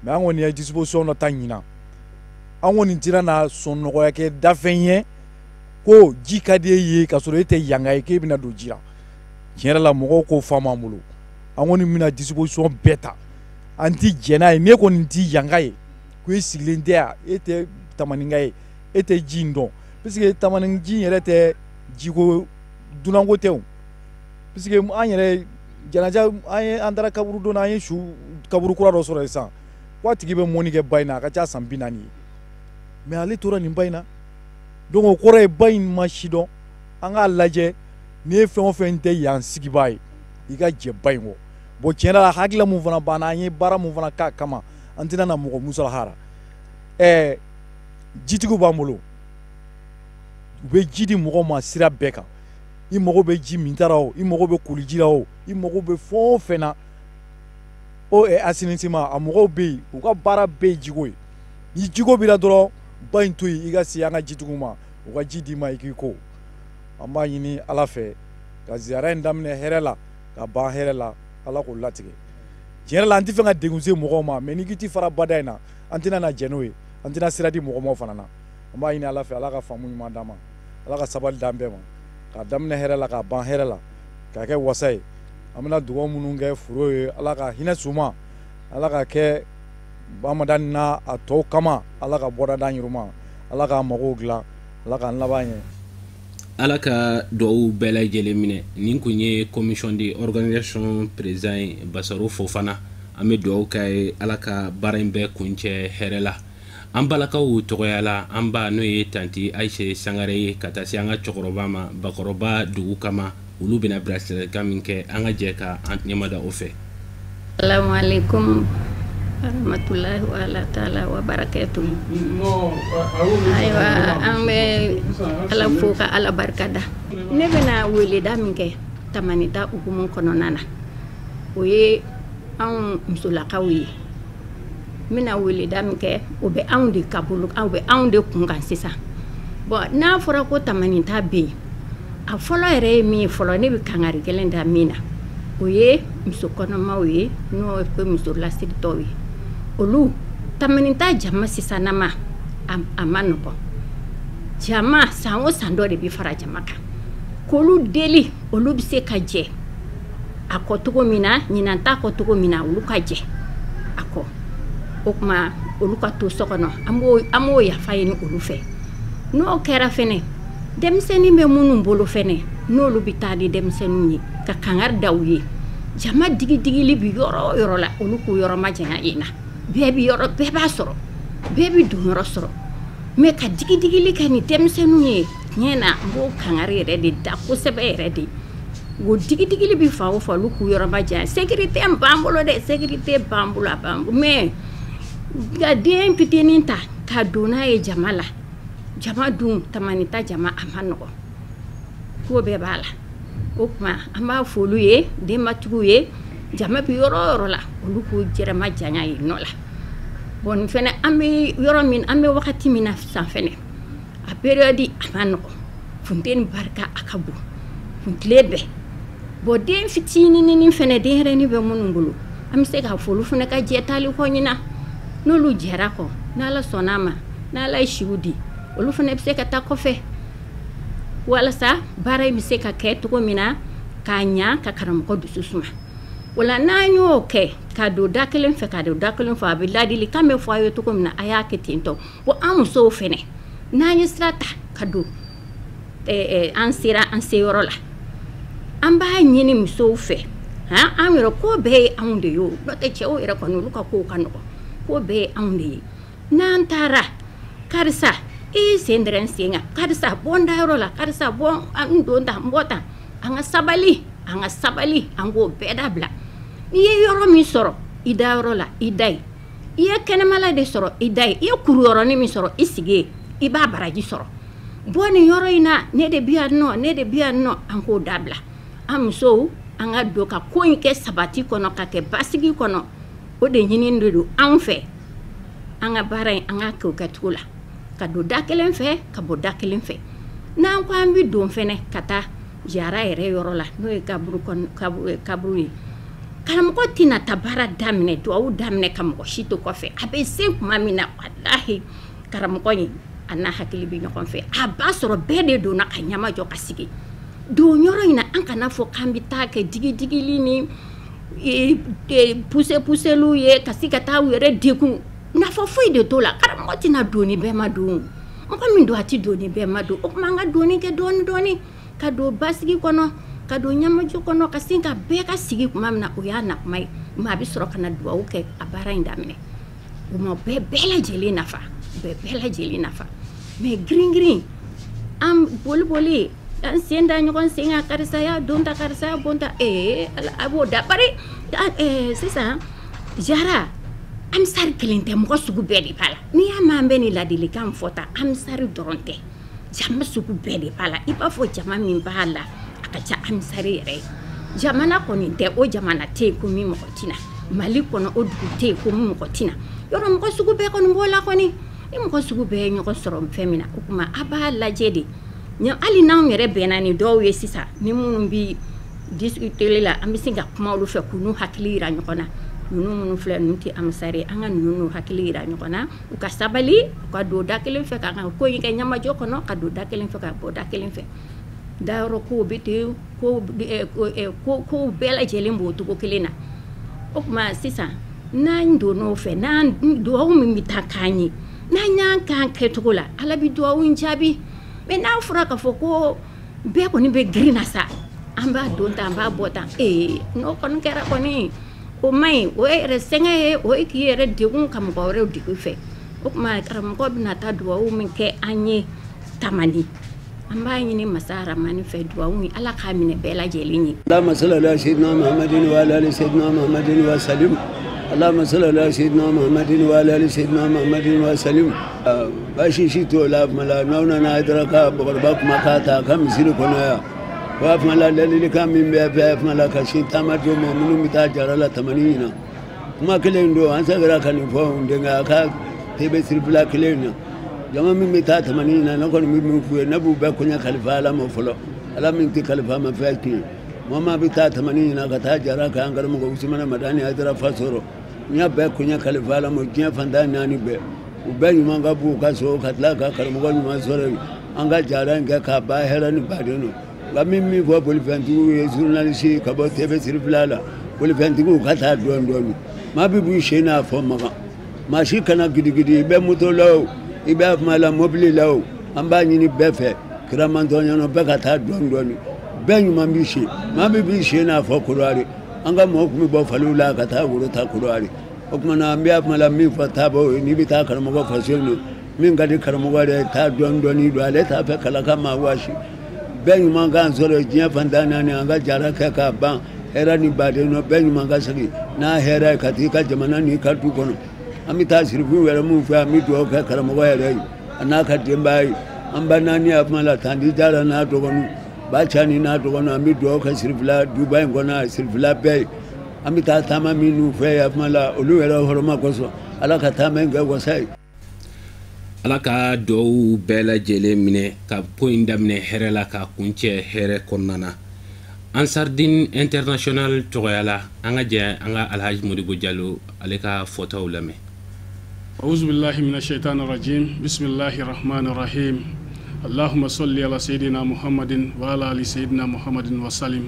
Mais an kɔni ye disposition dɔ ta ɲinan. An kɔni tɛna na sɔn nɔgɔya kɛ dafɛn ye ko ji ka di e ye k'a sɔrɔ e tɛ yanga ye k'e bɛna don ji la. Tiɲɛ yɛrɛ la, mɔgɔw k'o faamu an bolo. An kɔni bɛna disposition bɛɛ ta, an ti jɛn n'a ye. N'e kɔni ti yanga ye ko e sigilen tɛ yan, e tɛ tamaninka ye, e tɛ ji in dɔn, puisque tamanin ji in yɛrɛ tɛ jiko dunanko tɛ o, puisque an yɛrɛ janaja, an ye an taara kaburu don na, an ye su kaburu kura dɔ sɔrɔ yen sisan ko a tigi bɛ mɔni kɛ ba in na, a ka ca san 40 ye, mais ale tora nin ba in na. Donc o kɔrɔ ye ba in ma si dɔn. An k'a lajɛ, n'i ye fɛn o fɛn tɛ yan sigibaa ye, i ka jɛ ba in kɔ. Bon, tiɲɛ la, hakilila mun fana banna, an ye baara mun fana k'a kama, an tɛna na mɔgɔ musalahara. Jitigiw b'an bolo, u bɛ ji di mɔgɔw ma sira bɛɛ kan. I mago bɛ ji min ta la o, i mago bɛ koliji la o, i mago bɛ fɛn o fɛn na o assainissement, a mɔgɔw bɛ yen, u ka baara bɛɛ ye jiko ye. Ni jiko b'i la dɔrɔn, ba in to yen, i ka se an ka jitigiw ma, u ka ji d'i ma, i k'i ko. An b'a ɲini Ala fɛ ka ziyara in daminɛ hɛrɛ la ka ban hɛrɛ la, Ala k'o latigɛ. Tiɲɛ yɛrɛ la, an tɛ fɛ ka degun se mɔgɔw ma, mais n'i k'i ti fara bada in na, an tɛna na jɛn n'o ye, an tɛna sira di mɔgɔ ma fana na. An b'a ɲini Ala fɛ, Ala ka faamu ɲuman d'an ma, Ala ka sabali d'an bɛɛ ma, k'a daminɛ hɛrɛ la k'a ban hɛrɛ la, k'a kɛ wasa ye. An bɛna dugawu minnu kɛ foro ye, Ala ka hinɛ s'u ma, Ala ka kɛ bamadan n'a a tɔw kama, Ala ka bɔda d'an yɛrɛ ma, Ala k'an magow dilan, Ala k'an laban ɲɛ.
Ala ka duwawu bɛɛ lajɛlen minɛ. Nin kun ye commission de organisation président ye, Basaro Fofana. An bɛ duwawu k'a ye, Ala ka baara in bɛɛ kuncɛ hɛrɛ la. An balakaw tɔgɔya la, an ba n'o ye tanti Ayise Sangare ye, ka taa se an ka cɛkɔrɔba ma Bakɔrɔba dugu kama, olu bɛna bilasiralikan min kɛ, an ka jɛ ka an ɲɛmada o fɛ.
Salamualeykum warahmatulahi wa taala wa barakatuh. Ayiwa, an bɛ Ala fo ka Ala barika da. Ne bɛna weleda min kɛ Tamanita hukumu kɔnɔna na, o ye anw musolakaw ye. N bɛna weleda min kɛ, o bɛ anw de ka bolo, aw bɛ anw de kun kan sisan. Bon, n'a fɔra ko Tamanita bɛ yen, a fɔlɔ yɛrɛ ye min ye fɔlɔ, ne bɛ kangari gɛlɛn da min na, o ye muso kɔnɔmaw ye, n'o ye muso lasiritɔw ye. Olu Tamanita jama sisanama a ma nɔgɔn. Jama san o san dɔ de bɛ fara jama kan, k'olu deli, olu bɛ se ka jɛ a kɔ cogo min na, ɲinan t'a kɔ cogo min na, olu ka jɛ a kɔ. O tuma olu ka to so kɔnɔ, an b'o yafa ɲini olu fɛ. N'o kɛra fɛnɛ, denmisɛnnin bɛ minnu bolo fɛnɛ, n'olu bɛ taa ni denmisɛnninw ye ka kangari da u ye, jama digidigili bɛ yɔrɔ o yɔrɔ la, olu k'u yɔrɔ majanya yen na. Bɛɛ bɛ yɔrɔ, bɛɛ b'a sɔrɔ, bɛɛ bɛ don yɔrɔ sɔrɔ. Mais ka digidigili kɛ ni denmisɛnninw ye, tiɲɛ na, n b'o kangari yɛrɛ de da kosɛbɛ yɛrɛ de. O digidigili bɛ fan o fan, olu k'u yɔrɔ majanya. Sécurité b'an bolo dɛ, sécurité b'an bolo, a b'an bolo. Mais ka den fitinin ta ka don n'a ye jama la, jama dun Tamanita jama a ma nɔgɔn, ko bɛɛ b'a la. O tuma an b'a fɔ olu ye, denbatigiw ye, jama bɛ yɔrɔ o yɔrɔ la, olu k'u yɛrɛ majanya yen nɔ la. Bon, nin fɛnɛ, an bɛ yɔrɔ min, an bɛ wagati min na sisan fɛnɛ, a période a ma nɔgɔn, funteni barika a ka bon, tile bɛɛ. Bon, den fitinin fɛnɛ, denyɛrɛnin bɛ minnu bolo, an bɛ se k'a fɔ olu fɛnɛ ka jɛ taali kɔ ɲinan. N'olu jɛra kɔ, n'Ala sɔnna a ma, n'Ala ye siw di, olu fana bɛ se ka taa kɔfɛ walasa baara in bɛ se ka kɛ cogo min na k'a ɲa, ka karamɔgɔ dusu suma. O la, n'an y'o kɛ ka don da kelen fɛ, ka don da kelen fɛ, a bɛ ladilikan bɛ fɔ a ye cogo min na, a y'a kɛ ten tɔ. Bon, an musow fɛnɛ, n'an ye sira ta ka don, an sera an seyɔrɔ la, an b'a ɲini musow fɛ han, an yɛrɛ ko bɛɛ ye anw de ye o, n'o tɛ cɛw yɛrɛ kɔni, olu ka kow ka nɔgɔn, ko bɛɛ ye anw de ye. N'an taara, karisa i y'i sen dɛrɛ n sen kan, karisa bɔ n dayɔrɔ la, karisa bɔ n don tan, n bɔ tan, an ka sabali, an ka sabali, an k'o bɛɛ dabila. N'i ye yɔrɔ min sɔrɔ i dayɔrɔ la, i da yen. I ye kɛnɛmala de sɔrɔ, i da yen. I ye kuruyɔrɔnin min sɔrɔ, i sigi yen, i b'a baraji sɔrɔ. Bɔ nin yɔrɔ in na, ne de bi yan nɔ, ne de bi yan nɔ, an k'o dabila. An musow, an ka don ka ko in kɛ sabati kɔnɔ, ka kɛ basigi kɔnɔ. O de ɲini de don anw fɛ. An ka baara in, an k'a kɛ o kɛcogo la, ka don da kelen fɛ, ka bɔ da kelen fɛ. N'an ko an bɛ don fɛnɛ ka taa ziyara yɛrɛ yɔrɔ la, n'o ye kaburu ye, karamɔgɔ tɛna taa baara daminɛ, duwawu daminɛ ka mɔgɔ si to kɔfɛ. A bɛ se tuma min na, walahi, karamɔgɔ in a n'a hakili bɛ ɲɔgɔn fɛ. A b'a sɔrɔ bɛɛ de donna ka ɲama jɔ ka sigi don yɔrɔ in na. An kana fɔ k'an bɛ taa kɛ digidigili ni pousse pousseliw ye ka se ka taa u yɛrɛ degun. Nafa foyi de t'o la. Karamɔgɔ tɛna don ni bɛɛ ma don. Mɔgɔ min don, a tɛ don ni bɛɛ ma don. O tuma, an ka donni kɛ dɔɔni dɔɔni, ka don basigi kɔnɔ, ka don ɲamajɔ kɔnɔ, ka sin ka bɛɛ ka sigi tuma min na, o y'a nakuma ye. Maa bɛ sɔrɔ ka na duwawu kɛ, a baara in daminɛ. O ma bɛɛ bɛɛ lajɛlen nafa, bɛɛ bɛɛ lajɛlen nafa. Mais girin girin, an boli boli, an sen da ɲɔgɔn sen kan, karisa y'a don ta, karisa y'a bon ta, a b'o da. Bari sisan ziyara, amisari kelen tɛ, mɔgɔ sugu bɛɛ de b'a la. N'i y'a mɛn an bɛ nin ladilikan fɔ tan, amisari dɔrɔn tɛ, jama sugu bɛɛ de b'a la. I b'a fɔ jama min b'a la, a ka ca amisari yɛrɛ ye. Jamana kɔni tɛ, o jamana tɛ yen ko min mɔgɔ tɛna Mali kɔnɔ, o dugu tɛ yen ko min mɔgɔ tɛna. Yɔrɔ mɔgɔ sugu bɛɛ kɔni b'o la kɔni. Ni mɔgɔ sugu bɛɛ ye ɲɔgɔn sɔrɔ fɛn min na, o tuma a b'a lajɛ de. Hali n'anw yɛrɛ bɛnna ni dɔw ye sisan, ni minnu bi discuter la, an bɛ se ka kuma olu fɛ k'u n'u hakili yira ɲɔgɔn na. Ninnu minnu filɛ, ninnu tɛ amisari ye, an ka ninnu n'u hakili yira ɲɔgɔn na, u ka sabali, u ka don da kelen fɛ, ka ko in kɛ ɲamajɔ kɔnɔ, ka don da kelen fɛ, ka bɔ da kelen fɛ. Dayɔrɔ kow bɛ ten, kow bɛɛ lajɛlen b'o cogo kelen na. O tuma sisan, n'an donn'o fɛ, n'an duwawu min bɛ taa k'an ye, n'an y'an k'an kɛcogo la, Ala bɛ duwawu in jaabi. Mais n'a fɔra k'a fɔ ko bɛɛ kɔni bɛ girin na sa, an b'a don tan, an b'a bɔ tan, n'o kɔni kɛra kɔni, o man ɲi. O ye yɛrɛ sɛgɛn ye, o ye k'i yɛrɛ degun ka mɔgɔ wɛrɛw degun fɛ. O tuma karamɔgɔ bɛna taa duwawu min kɛ an ye Tamani, an b'a ɲini masa Aramani fɛ, duwawu in, Ala k'a minɛ bɛɛ lajɛlen ye.
اللهم صل على سيدنا محمد وعلى ال سيدنا محمد وسلم. اللهم صل على سيدنا محمد وعلى ال سيدنا محمد وسلم. Baasi si t'o la kuma la. N'aw nana Hayidara ka mɔgɔkɔrɔba kumakan ta a ka misiri kɔnɔ yan, o b'a fɔ la ladilikan min bɛ fɛ kuma la ka sin taamadenw ma minnu bɛ taa jara la Tamani ɲina, kuma kelen don. An seginna ka nin fɔ n denkɛ a ka tebe sirifila kelen in na. Jama min bɛ taa Tamani ɲina, ne kɔni bɛ min f'u ye, ne b'u bɛɛ koɲɛ kalifa Ala ma fɔlɔ, Ala min tɛ kalifa ma fɛn tiɲɛ. Mɔgɔ maa bɛ taa Tamani ɲina ka taa jara kan, an karamɔgɔ Usumana Madani Hayidara fa sɔrɔ, n y'a bɛɛ koɲɛ kalifa Ala ma. Diɲɛ fantan naani bɛɛ, u bɛɛ ɲuman ka b'u ka so ka tila ka karamɔgɔ ɲuman sɔrɔ yen. An ka jara in kɛ k'a ban hɛrɛ ni baden nɔ. Nka min fɔ bolifɛntigiw ye, journaliste ka bɔ TV sirifila la, bolifɛntigiw ka taa dɔɔni dɔɔni. Maa bɛ b'i sen n'a fɔ makan, maa si kana gidigidi. I bɛ moto la o, i bɛ kuma la mobili la o, an b'a ɲini bɛɛ fɛ kiramantɔn ɲɛna, bɛɛ ka taa dɔɔni dɔɔni, bɛɛ ɲuman b'i sen. Maa bɛ b'i sen n'a fɔ Korowari, an ka mɔgɔw tun bɛ bɔ faliw la ka taa woro ta Korowari. O tuma na, an bɛ kuma la min fɔ taabaw ye, n'i bɛ taa karamɔgɔ faso in min ka di karamɔgɔ yɛrɛ, taa dɔɔni dɔɔni don, ale t'a fɛ kalaka maa waasi. Bɛɛ ɲuman k'an sɔrɔ diɲɛ fantan naani, an ka jara kɛ k'a ban hɛrɛ ni baden nɔ, bɛɛ ɲuman ka segin n'a hɛrɛ ye ka t'i ka jamana n'i ka du kɔnɔ. An bɛ taa sirifin wɛrɛ min fɛ, an bɛ dugawu kɛ karamɔgɔ yɛrɛ ye, a n'a ka denbaya ye. An ba naani a kuma la, Tandi Jara n'a dɔgɔninw, Ba Cani n'a dɔgɔninw, an bɛ dugawu kɛ sirifila duba in kɔnɔ, sirifila bɛɛ ye. An bɛ taa taama minnu fɛ a kuma la, olu yɛrɛ hɔrɔma kosɔn, Ala ka taama in kɛ wasa ye.
Ala ka duwawu bɛɛ lajɛlen minɛ, ka ko in daminɛ hɛrɛ la, ka kuncɛ hɛrɛ kɔnɔna na. Ansardine International tɔgɔya la, an ka jɛ an ka Alhaji Modibo Jalo, ale ka fɔtaw lamɛn.
أعوذ بالله من الشيطان الرجيم بسم الله الرحمن الرحيم اللهم صل على سيدنا محمد وعلى آل سيدنا محمد وسلم.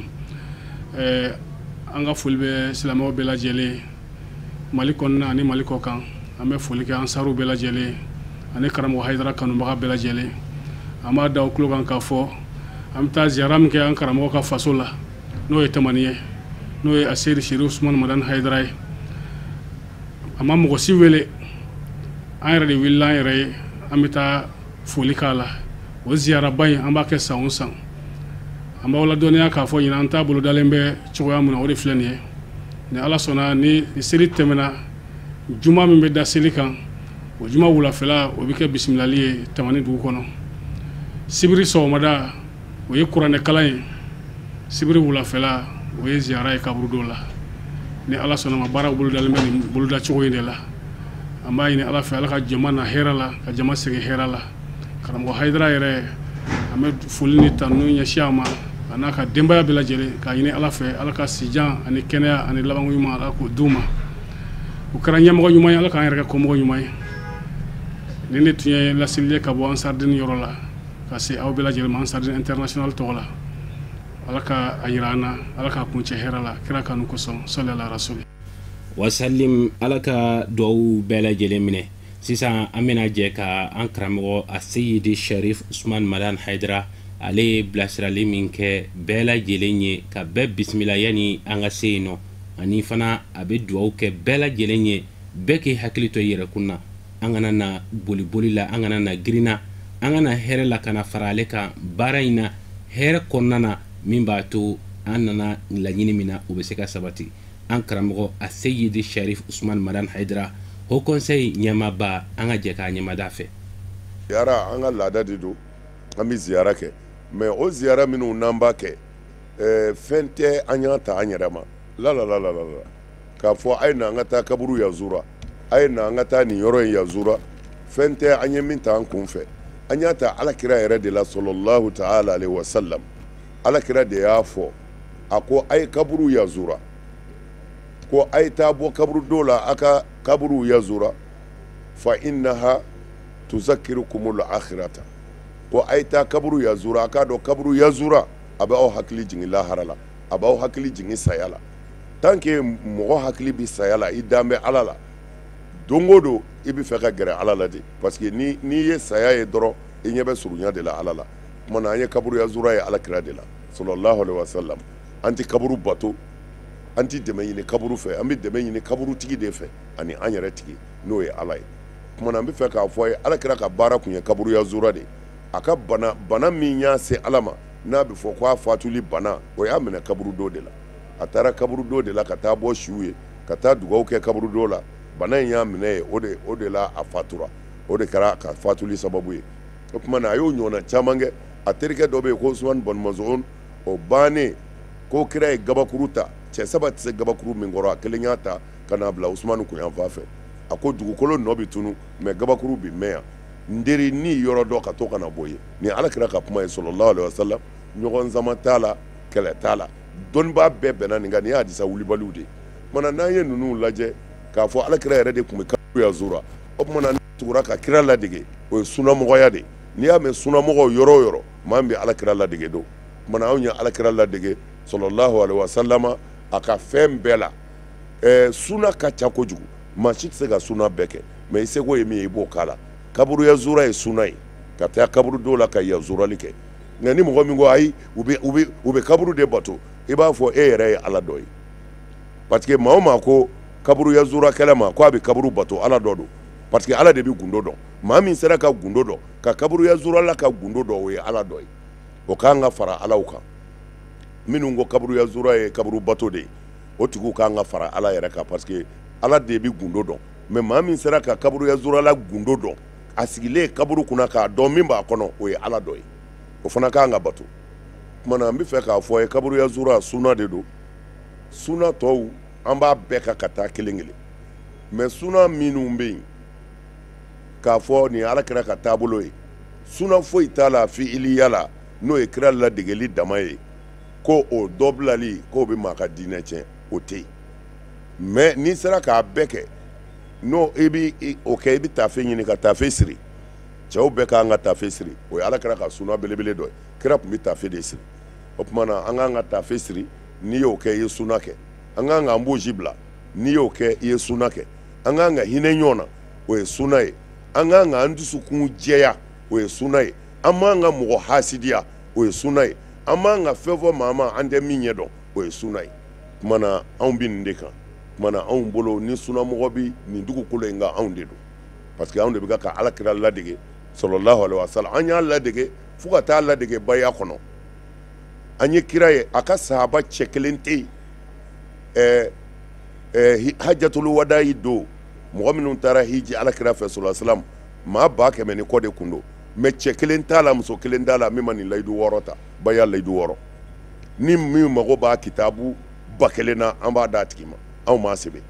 An ka foli bɛ silamɛw bɛɛ lajɛlen Mali kɔnɔna ani Mali kɔ kan. An bɛ foli kɛ ansaruw bɛɛ lajɛlen ani karamɔgɔ Hayidara kanubaga bɛɛ lajɛlen. An b'a da o tulo kan k'a fɔ an bɛ taa ziyara min kɛ an karamɔgɔ ka faso la, n'o ye Tamani ye, n'o ye Aseyidi Sherif Usumani Madani Hayidara ye. A ma mɔgɔ si wele, an yɛrɛ de wulila an yɛrɛ ye, an bɛ taa foli k'a la. O ziyaraba in an b'a kɛ san o san. An b'aw ladɔnniya k'a fɔ ɲinan an ta bolodalen bɛ cogoya min na, o de filɛ nin ye. Ni Ala sɔnna, ni seli tɛmɛna, juma min bɛ da seli kan, o juma wulafɛla o bɛ kɛ bisimilali ye Tamani dugu kɔnɔ. Sibiri sɔgɔmada o ye kuranɛkalan ye, sibiri wulafɛla o ye ziyara ye kaburudo la. Ni Ala sɔnna ma, baaraw bolodalen bɛ nin bolodacogo in de la. An b'a ɲini Ala fɛ, Ala ka jama na hɛrɛ la, ka jama segin hɛrɛ la. Karamɔgɔ Hayidara yɛrɛ, an bɛ foli ni tanu ɲɛsin a ma a n'a ka denbaya bɛɛ lajɛlen, k'a ɲini Ala fɛ, Ala ka sijan ani kɛnɛya ani labanko ɲuman, Ala k'o d'u ma. U kɛra ɲɛmɔgɔ ɲuman ye, Ala k'an yɛrɛ kɛ kɔmɔgɔ ɲuman ye. Nin de tun ye laseli ye ka bɔ Ansardine yɔrɔ la ka se aw bɛɛ lajɛlen ma Ansardine international tɔgɔ la. Ala ka a yira an na, Ala k'a kuncɛ hɛrɛ la, kira kanu kosɔn, sɔli ala rasuli.
Wasalim, Ala ka duwawu bɛɛ lajɛlen minɛ. Sisan an bɛna jɛ ka an karamɔgɔ Aseyidi Sherif Usumani Madani Hayidara, ale ye bilasirali min kɛ bɛɛ lajɛlen ye ka bɛɛ bisimila yanni an ka se yen nɔ, ani fana a bɛ duwawu kɛ bɛɛ lajɛlen ye, bɛɛ k'i hakili to i yɛrɛkun na. An kana na boliboli la, an kana na girinna, an kana hɛrɛ la ka na fara ale kan baara in na, hɛrɛ kɔnɔna na, min b'a to an nana laɲini min na o bɛ se ka sabati. An karamɔgɔ Aseyidi Sherif Usumani Madani Hayidara, Haut Conseil ɲɛmaaba, an ka jɛ k'a ɲɛmada fɛ.
Ziyara an ka laada de don, an bɛ ziyara kɛ, mais o ziyara minnu n'an b'a kɛ, fɛn tɛ an y'a ta an yɛrɛ ma la la la la la k'a fɔ a ye na an ka taa kaburu yazura, a ye na an ka taa nin yɔrɔ in yazura, fɛn tɛ an ye min ta an kun fɛ. An y'a ta Ala kira yɛrɛ de la sallallahu ta'ala alaihi wa sallam. Ala kira de y'a fɔ, a ko a ye kaburu yazura, ko a ye taa bɔ kaburu dɔ la, a ka kaburu yazura, fa innaha tuzakkirukumul akhirata, ko a ye taa kaburu yazura, a k'a dɔn kaburu yazura a bɛ aw hakili jigin lahara la, a b'aw hakili jigin saya la. Tant que mɔgɔ hakili bɛ saya la, i dan bɛ Ala la, don o don i bɛ fɛ ka gɛrɛ Ala la de, parce que n'i ye saya ye dɔrɔn i ɲɛ bɛ surunya de la Ala la. Tuma na an ye kaburu yazura ye Ala kira de la sallallahu alaihi wa sallam. An tɛ kaburu bato, an tɛ dɛmɛ ɲini kaburu fɛ, an bɛ dɛmɛ ɲini kaburutigi de fɛ ani an yɛrɛ tigi, n'o ye Ala ye. Tuma na an bɛ fɛ k'a fɔ a ye, Ala kira ka baara tun ye kaburu yazura de ye. A ka bana min y'a se Ala ma, n'a bɛ fɔ k'a fatuli bana, o y'a minɛ kaburudo de la. A taara kaburudo de la ka taa bɔ siw ye, ka taa dugawu kɛ kaburudo la, bana in y'a minɛ ye, o de la a fatura. O de kɛra a ka fatuli sababu ye. O tuma na a y'o ɲɔgɔnna caman kɛ. A terikɛ dɔ bɛ yen ko Usumani bɔn Mazɔn, o bannen ko kira ye gabakuru ta, cɛ saba tɛ se gabakuru min kɔrɔ, a kelen y'a ta ka n'a bila Usumani kunyanfan fɛ. A ko dugukolo nɔ bɛ tunu, mais gabakuru bɛ mɛn yan, n teri ni yɔrɔ dɔ ka to ka na bɔ ye. Nin Ala kira ka kuma ye sallallahu alaihi wasallam. Ɲɔgɔn sama t'a la, kɛlɛ t'a la, dɔnnibaa bɛɛ bɛnna nin kan. Nin ye hadisa wulibaliw de ye. Tuma n'an ye ninnu lajɛ k'a fɔ Ala kira yɛrɛ de tun bɛ kaburu yazura, o tuma na tugura ka kira ladege, o ye sunamɔgɔya de ye. N'i y'a mɛn sunamɔgɔw yɔrɔ o yɔrɔ, maa min bɛ Ala kira ladege don. Tuma na anw ye Ala kira ladege sallallahu alaihi wasallam a ka fɛn bɛɛ la. Suna ka ca kojugu, maa si tɛ se ka suna bɛɛ kɛ, mais i seko ye min ye i b'o k'a la. Kaburu yazura ye suna ye, ka taa kaburudo la ka yazurali kɛ. Nka ni mɔgɔ min ko ayi, u bɛ kaburu de bato, i b'a fɔ e yɛrɛ ye Ala dɔ ye. Parce que maa o maa ko kaburu yazura kɛlɛ ma ko a bɛ kaburu bato, Ala dɔ don. Parce que Ala de bɛ gundo dɔn. Maa min sera ka gundo dɔn, ka kaburu yazura la ka gundo dɔn, o ye Ala dɔ ye. O k'an ka fara Alaw kan. Minnu ko kaburu yazura ye kaburu bato de ye, o tigiw k'an ka fara Ala yɛrɛ kan, parce que Ala de bɛ gundo dɔn. Mais maa min sera ka kaburu yazura la gundo dɔn, a sigilen kaburu kunna k'a dɔn min b'a kɔnɔ, o ye Ala dɔ ye. O fana k'an ka bato. Tuma na an bɛ fɛ k'a fɔ a ye, kaburu yazura suna de don. Suna tɔw an b'a bɛɛ kan ka taa kelen kelen, mais suna minnu bɛ yen k'a fɔ nin ye Ala kira ka taabolo ye, suna foyi t'a la fiiliya la, n'o ye kira ladegeli dama ye, ko o dɔ bilali k'o bɛ maa ka diinɛ tiɲɛ, o tɛ yen. Mais n'i sera k'a bɛɛ kɛ, N'o i bɛ o kɛ, i bɛ taafe ɲini ka taafe siri. Cɛw bɛɛ k'an ka taafe siri, o ye ala kira ka suna belebele dɔ ye. Kira tun bɛ taafe de siri. O tuma na an k'an ka taafe siri. N'i y'o kɛ, i ye suna kɛ. An k'an k'an boji bila. N'i y'o kɛ, i ye suna kɛ. An k'an ka hinɛ ɲɔgɔn na, o ye suna ye. An k'an k'an dusukun jɛya, o ye suna ye. An m'an ka mɔgɔ hasidiya, o ye suna ye. An m'an ka fɛn fɔ maa ma an tɛ min ɲɛ dɔn, o ye suna ye. Tuma na anw bɛ nin de kan. Tuma na anw bolo ni sunamɔgɔ bɛ nin dugukolo in kan, anw de don, parce que anw de bɛ ka ala kira ladege sallallahu alaihi wasallam. An y'a ladege fo ka taa ladege baya kɔnɔ. An ye kira ye, a ka sahaba cɛ kelen tɛ yen. Hajjatul wadayi don, mɔgɔ minnu taara hiji ala kira fɛ sallallahu alaihi wasallam, maa 100,000 ni kɔ de kun don, mais cɛ kelen t'a la, muso kelen t'a la min ma nin layidu 6 ta, baya layidu 6. Ni min mago b'a kitabu 1000 na, an b'a d'a tigi ma, anw m'a sɛbɛn.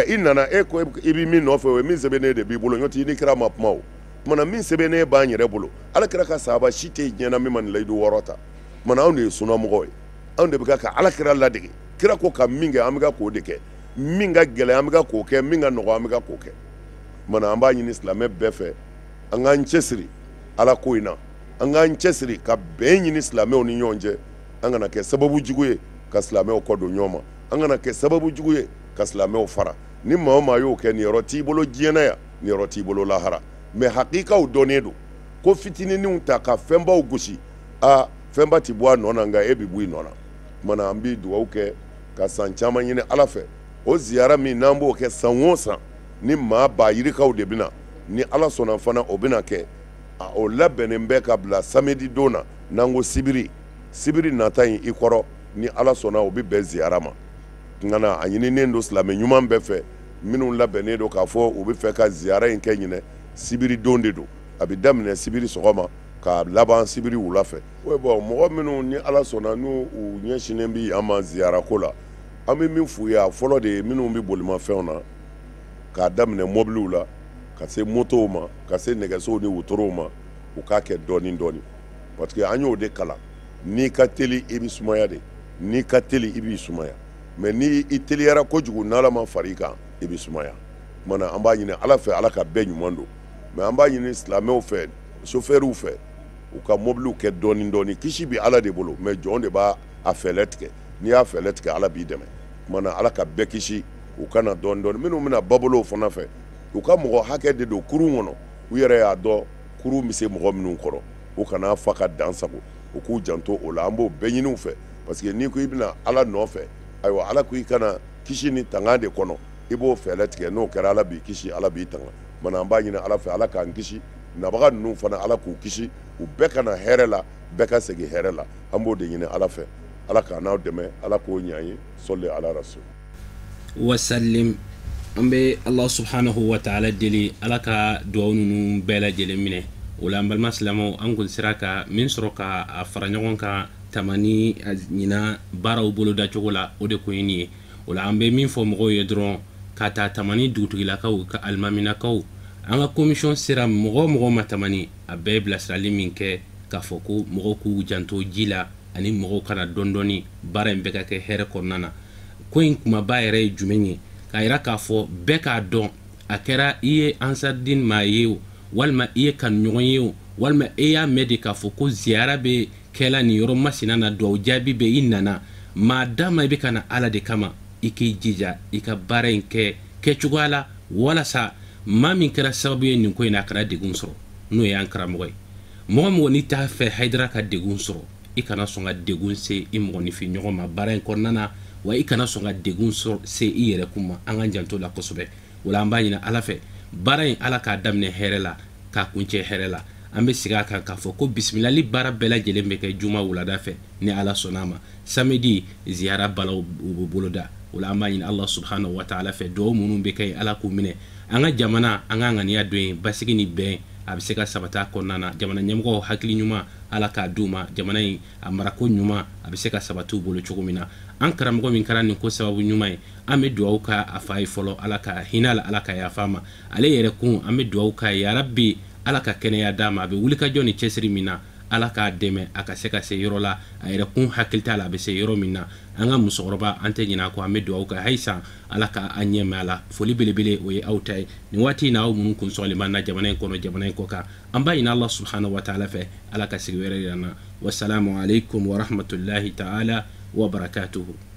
I nana e ko i bɛ min nɔfɛ, o ye min sɛbɛnnen de b'i bolo, n'o tɛ i ni kira ma kuma o. Tuma na min sɛbɛnnen b'an yɛrɛ bolo, ala kira ka sahaba si tɛ diɲɛ na min ma nin layidu 6 ta. Tuma na anw de ye sunamɔgɔw ye, anw de bɛ ka ala kira ladege. Kira ko ka min kɛ, an bɛ ka k'o de kɛ. Min ka gɛlɛn, an bɛ ka k'o kɛ. Min ka nɔgɔn, an bɛ ka k'o kɛ. Tuma na an b'a ɲini silamɛ bɛɛ fɛ, an k'an cɛsiri ala ko in na, an k'an cɛsiri ka bɛn ɲini silamɛw ni ɲɔgɔn cɛ. An kana kɛ sababu jugu ye ka silamɛw kɔ don ɲɔgɔn ma, an kana kɛ sababu jugu ye ka silamɛw fara. Ni maa o maa y'o kɛ, nin yɔrɔ t'i bolo diɲɛ na yan, nin yɔrɔ t'i bolo lahara. Mais hakikaw dɔnnen don ko fitininw ta ka fɛnbaw gosi, a fɛnba ti bɔ a nɔ na, nka e bi bɔ i nɔ na. Tuma na an bɛ dugawu kɛ ka san caman ɲini ala fɛ. O ziyara min n'an b'o kɛ san o san, ni maa ba yirikaw de bɛ na, ni ala sɔnna fana o bɛna kɛ. O labɛnnen bɛ ka bila samedi don na, n'an ko sibiri, sibiri nata in i kɔrɔ, ni ala sɔnna o bɛ bɛn ziyara ma. Nka na a ɲininen don silamɛ ɲuman bɛɛ fɛ, minnu labɛnnen don k'a fɔ u bɛ fɛ ka ziyara in kɛ ɲinɛ, sibiri don de don. A bɛ daminɛ sibiri sɔgɔma k'a laban sibiri wula fɛ. Oui, bon, mɔgɔ minnu ni ala sɔnna n'u u ɲɛsinnen bɛ yan ma ziyara ko la, an bɛ min f'u ye, a fɔlɔ de ye minnu bɛ bolimafɛnw na, k'a daminɛ mɔbiliw la ka se motow ma, ka se nɛgɛsow ni wotorow ma, u k'a kɛ dɔɔni dɔɔni, parce que an y'o de kalan. N'i ka teli i bɛ sumaya de, n'i ka teli i b'i sumaya, mais ni i teliyara kojugu n'ala ma far'i kan, i bɛ sumaya. Tuma na an b'a ɲini ala fɛ, ala ka bɛɛ ɲuman don. Mais an b'a ɲini silamɛw fɛ, sofɛriw fɛ, u ka mɔbiliw kɛ dɔɔni dɔɔni. Kisi bɛ ala de bolo, mais jɔn de b'a fɛɛrɛ tigɛ. N'i y'a fɛɛrɛ tigɛ, ala b'i dɛmɛ. Tuma na ala ka bɛɛ kisi, u kana dɔɔni dɔɔni. Minnu bɛna babolow fana fɛ, u ka mɔgɔ hakɛ de don kurun kɔnɔ, u yɛrɛ y'a dɔn kurun bɛ se mɔgɔ minnu kɔrɔ, u kana fa ka dan sago, u k'u janto o la. An b'o bɛɛ ɲini u fɛ, parce que n'i ko i bɛna ala nɔfɛ, ayiwa ala ko i kana kisi ni tanga de kɔnɔ, i b'o fɛɛrɛ tigɛ. N'o kɛra, ala b'i kisi, ala b'i tanga. Tuma na an b'a ɲini ala fɛ, ala k'an kisi nabaga ninnu fana, ala k'u kisi, u bɛɛ ka na hɛrɛ la, bɛɛ ka segin hɛrɛ la. An b'o de ɲini ala fɛ, ala k'an n'aw dɛmɛ, ala k'o ɲɛ an ye. Sɔli ala rasul
wasalim. An bɛ Allah subhanahu wa ta'ala deli, ala ka duwawu ninnu bɛɛ lajɛlen minɛ. O la an balima silamɛw, an kun sera ka min sɔrɔ ka a fara ɲɔgɔn kan Tamani ɲina baaraw boloda cogo la, o de kun ye nin ye. O la an bɛ min fɔ mɔgɔw ye dɔrɔn, ka taa Tamani dugutigilakaw ka alimaminakaw, an ka commission sera mɔgɔ o mɔgɔ ma Tamani, a bɛɛ ye bilasirali min kɛ k'a fɔ ko mɔgɔw k'u janto ji la ani mɔgɔw kana dɔɔni dɔɔni, baara in bɛɛ ka kɛ hɛrɛ kɔnɔna na. Ko in kumaba yɛrɛ ye jumɛn ye? K'a yira k'a fɔ bɛɛ k'a dɔn, a kɛra i ye Ansardine maa ye o, walima i ye kanuɲɔgɔn ye o, walima e y'a mɛn de k'a fɔ ko ziyara bɛ kɛla nin yɔrɔ masina na, duwawu jaabi bɛ i nana, maa dama i bɛ ka na ala de kama, i k'i jija i ka baara in kɛ kɛcogoya la, walasa maa min kɛra sababu ye nin ko in na, a kana degun sɔrɔ, n'o y'an karamɔgɔ ye. Mɔgɔ mɔgɔ n'i t'a fɛ Hayidara ka degun sɔrɔ, i kana sɔn ka degun se i mɔgɔninfin ɲɔgɔn ma baara in kɔnɔna na, wa i kana sɔn ka degun sɔrɔ se i yɛrɛ kun ma. An k'an janto la kosɛbɛ. O la an b'a ɲini ala fɛ, baara in ala k'a daminɛ hɛrɛ la, k'a kuncɛ hɛrɛ la. An bɛ segin a kan k'a fɔ ko bisimilali baara bɛɛ lajɛlen bɛ kɛ juma wulada fɛ ni ala sɔnna a ma. Samedi ziyara balaw u bɛ boloda. O la an b'a ɲini Allah subhanahu wa ta'ala fɛ, duwawu minnu bɛ kɛ yen, ala k'u minɛ. An ka jamana, an ka ŋaniya don yen, basigi ni bɛn a bɛ se ka sabati a kɔnɔna na. Jamana ɲɛmɔgɔw hakili ɲuman ala k'a d'u ma, jamana in a marako ɲuman a bɛ se ka sabati u bolo cogo min na. An karamɔgɔ min kɛra nin ko sababu ɲuman ye, an bɛ duwawu k'a a fa ye fɔlɔ, ala ka hinɛ la, ala ka yafa a ma. Ale yɛrɛ kun, an bɛ duwawu k'a ye, yarabi ala ka kɛnɛya d'a ma. A bɛ wulikajɔ ni cɛsiri min na, Ala k'a dɛmɛ a ka se ka se yɔrɔ la a yɛrɛ kun hakili t'a la a bɛ se yɔrɔ min na. An ka musokɔrɔba, an tɛ ɲinɛ a kɔ, an bɛ dugawu kɛ halisa Ala ka an ɲɛ mɛn a la. Foli belebele, o ye aw ta ye nin waati in na, aw minnu kun sɔgɔlen b'an na jamana in kɔnɔ, jamana in kɔ kan. An b'a ɲini Allah subhanahu wa ta'ala fɛ, Ala ka sigi wɛrɛ yira an na. Wasalamu alaikum wa rahmatullahi ta'ala wa barakatuhu.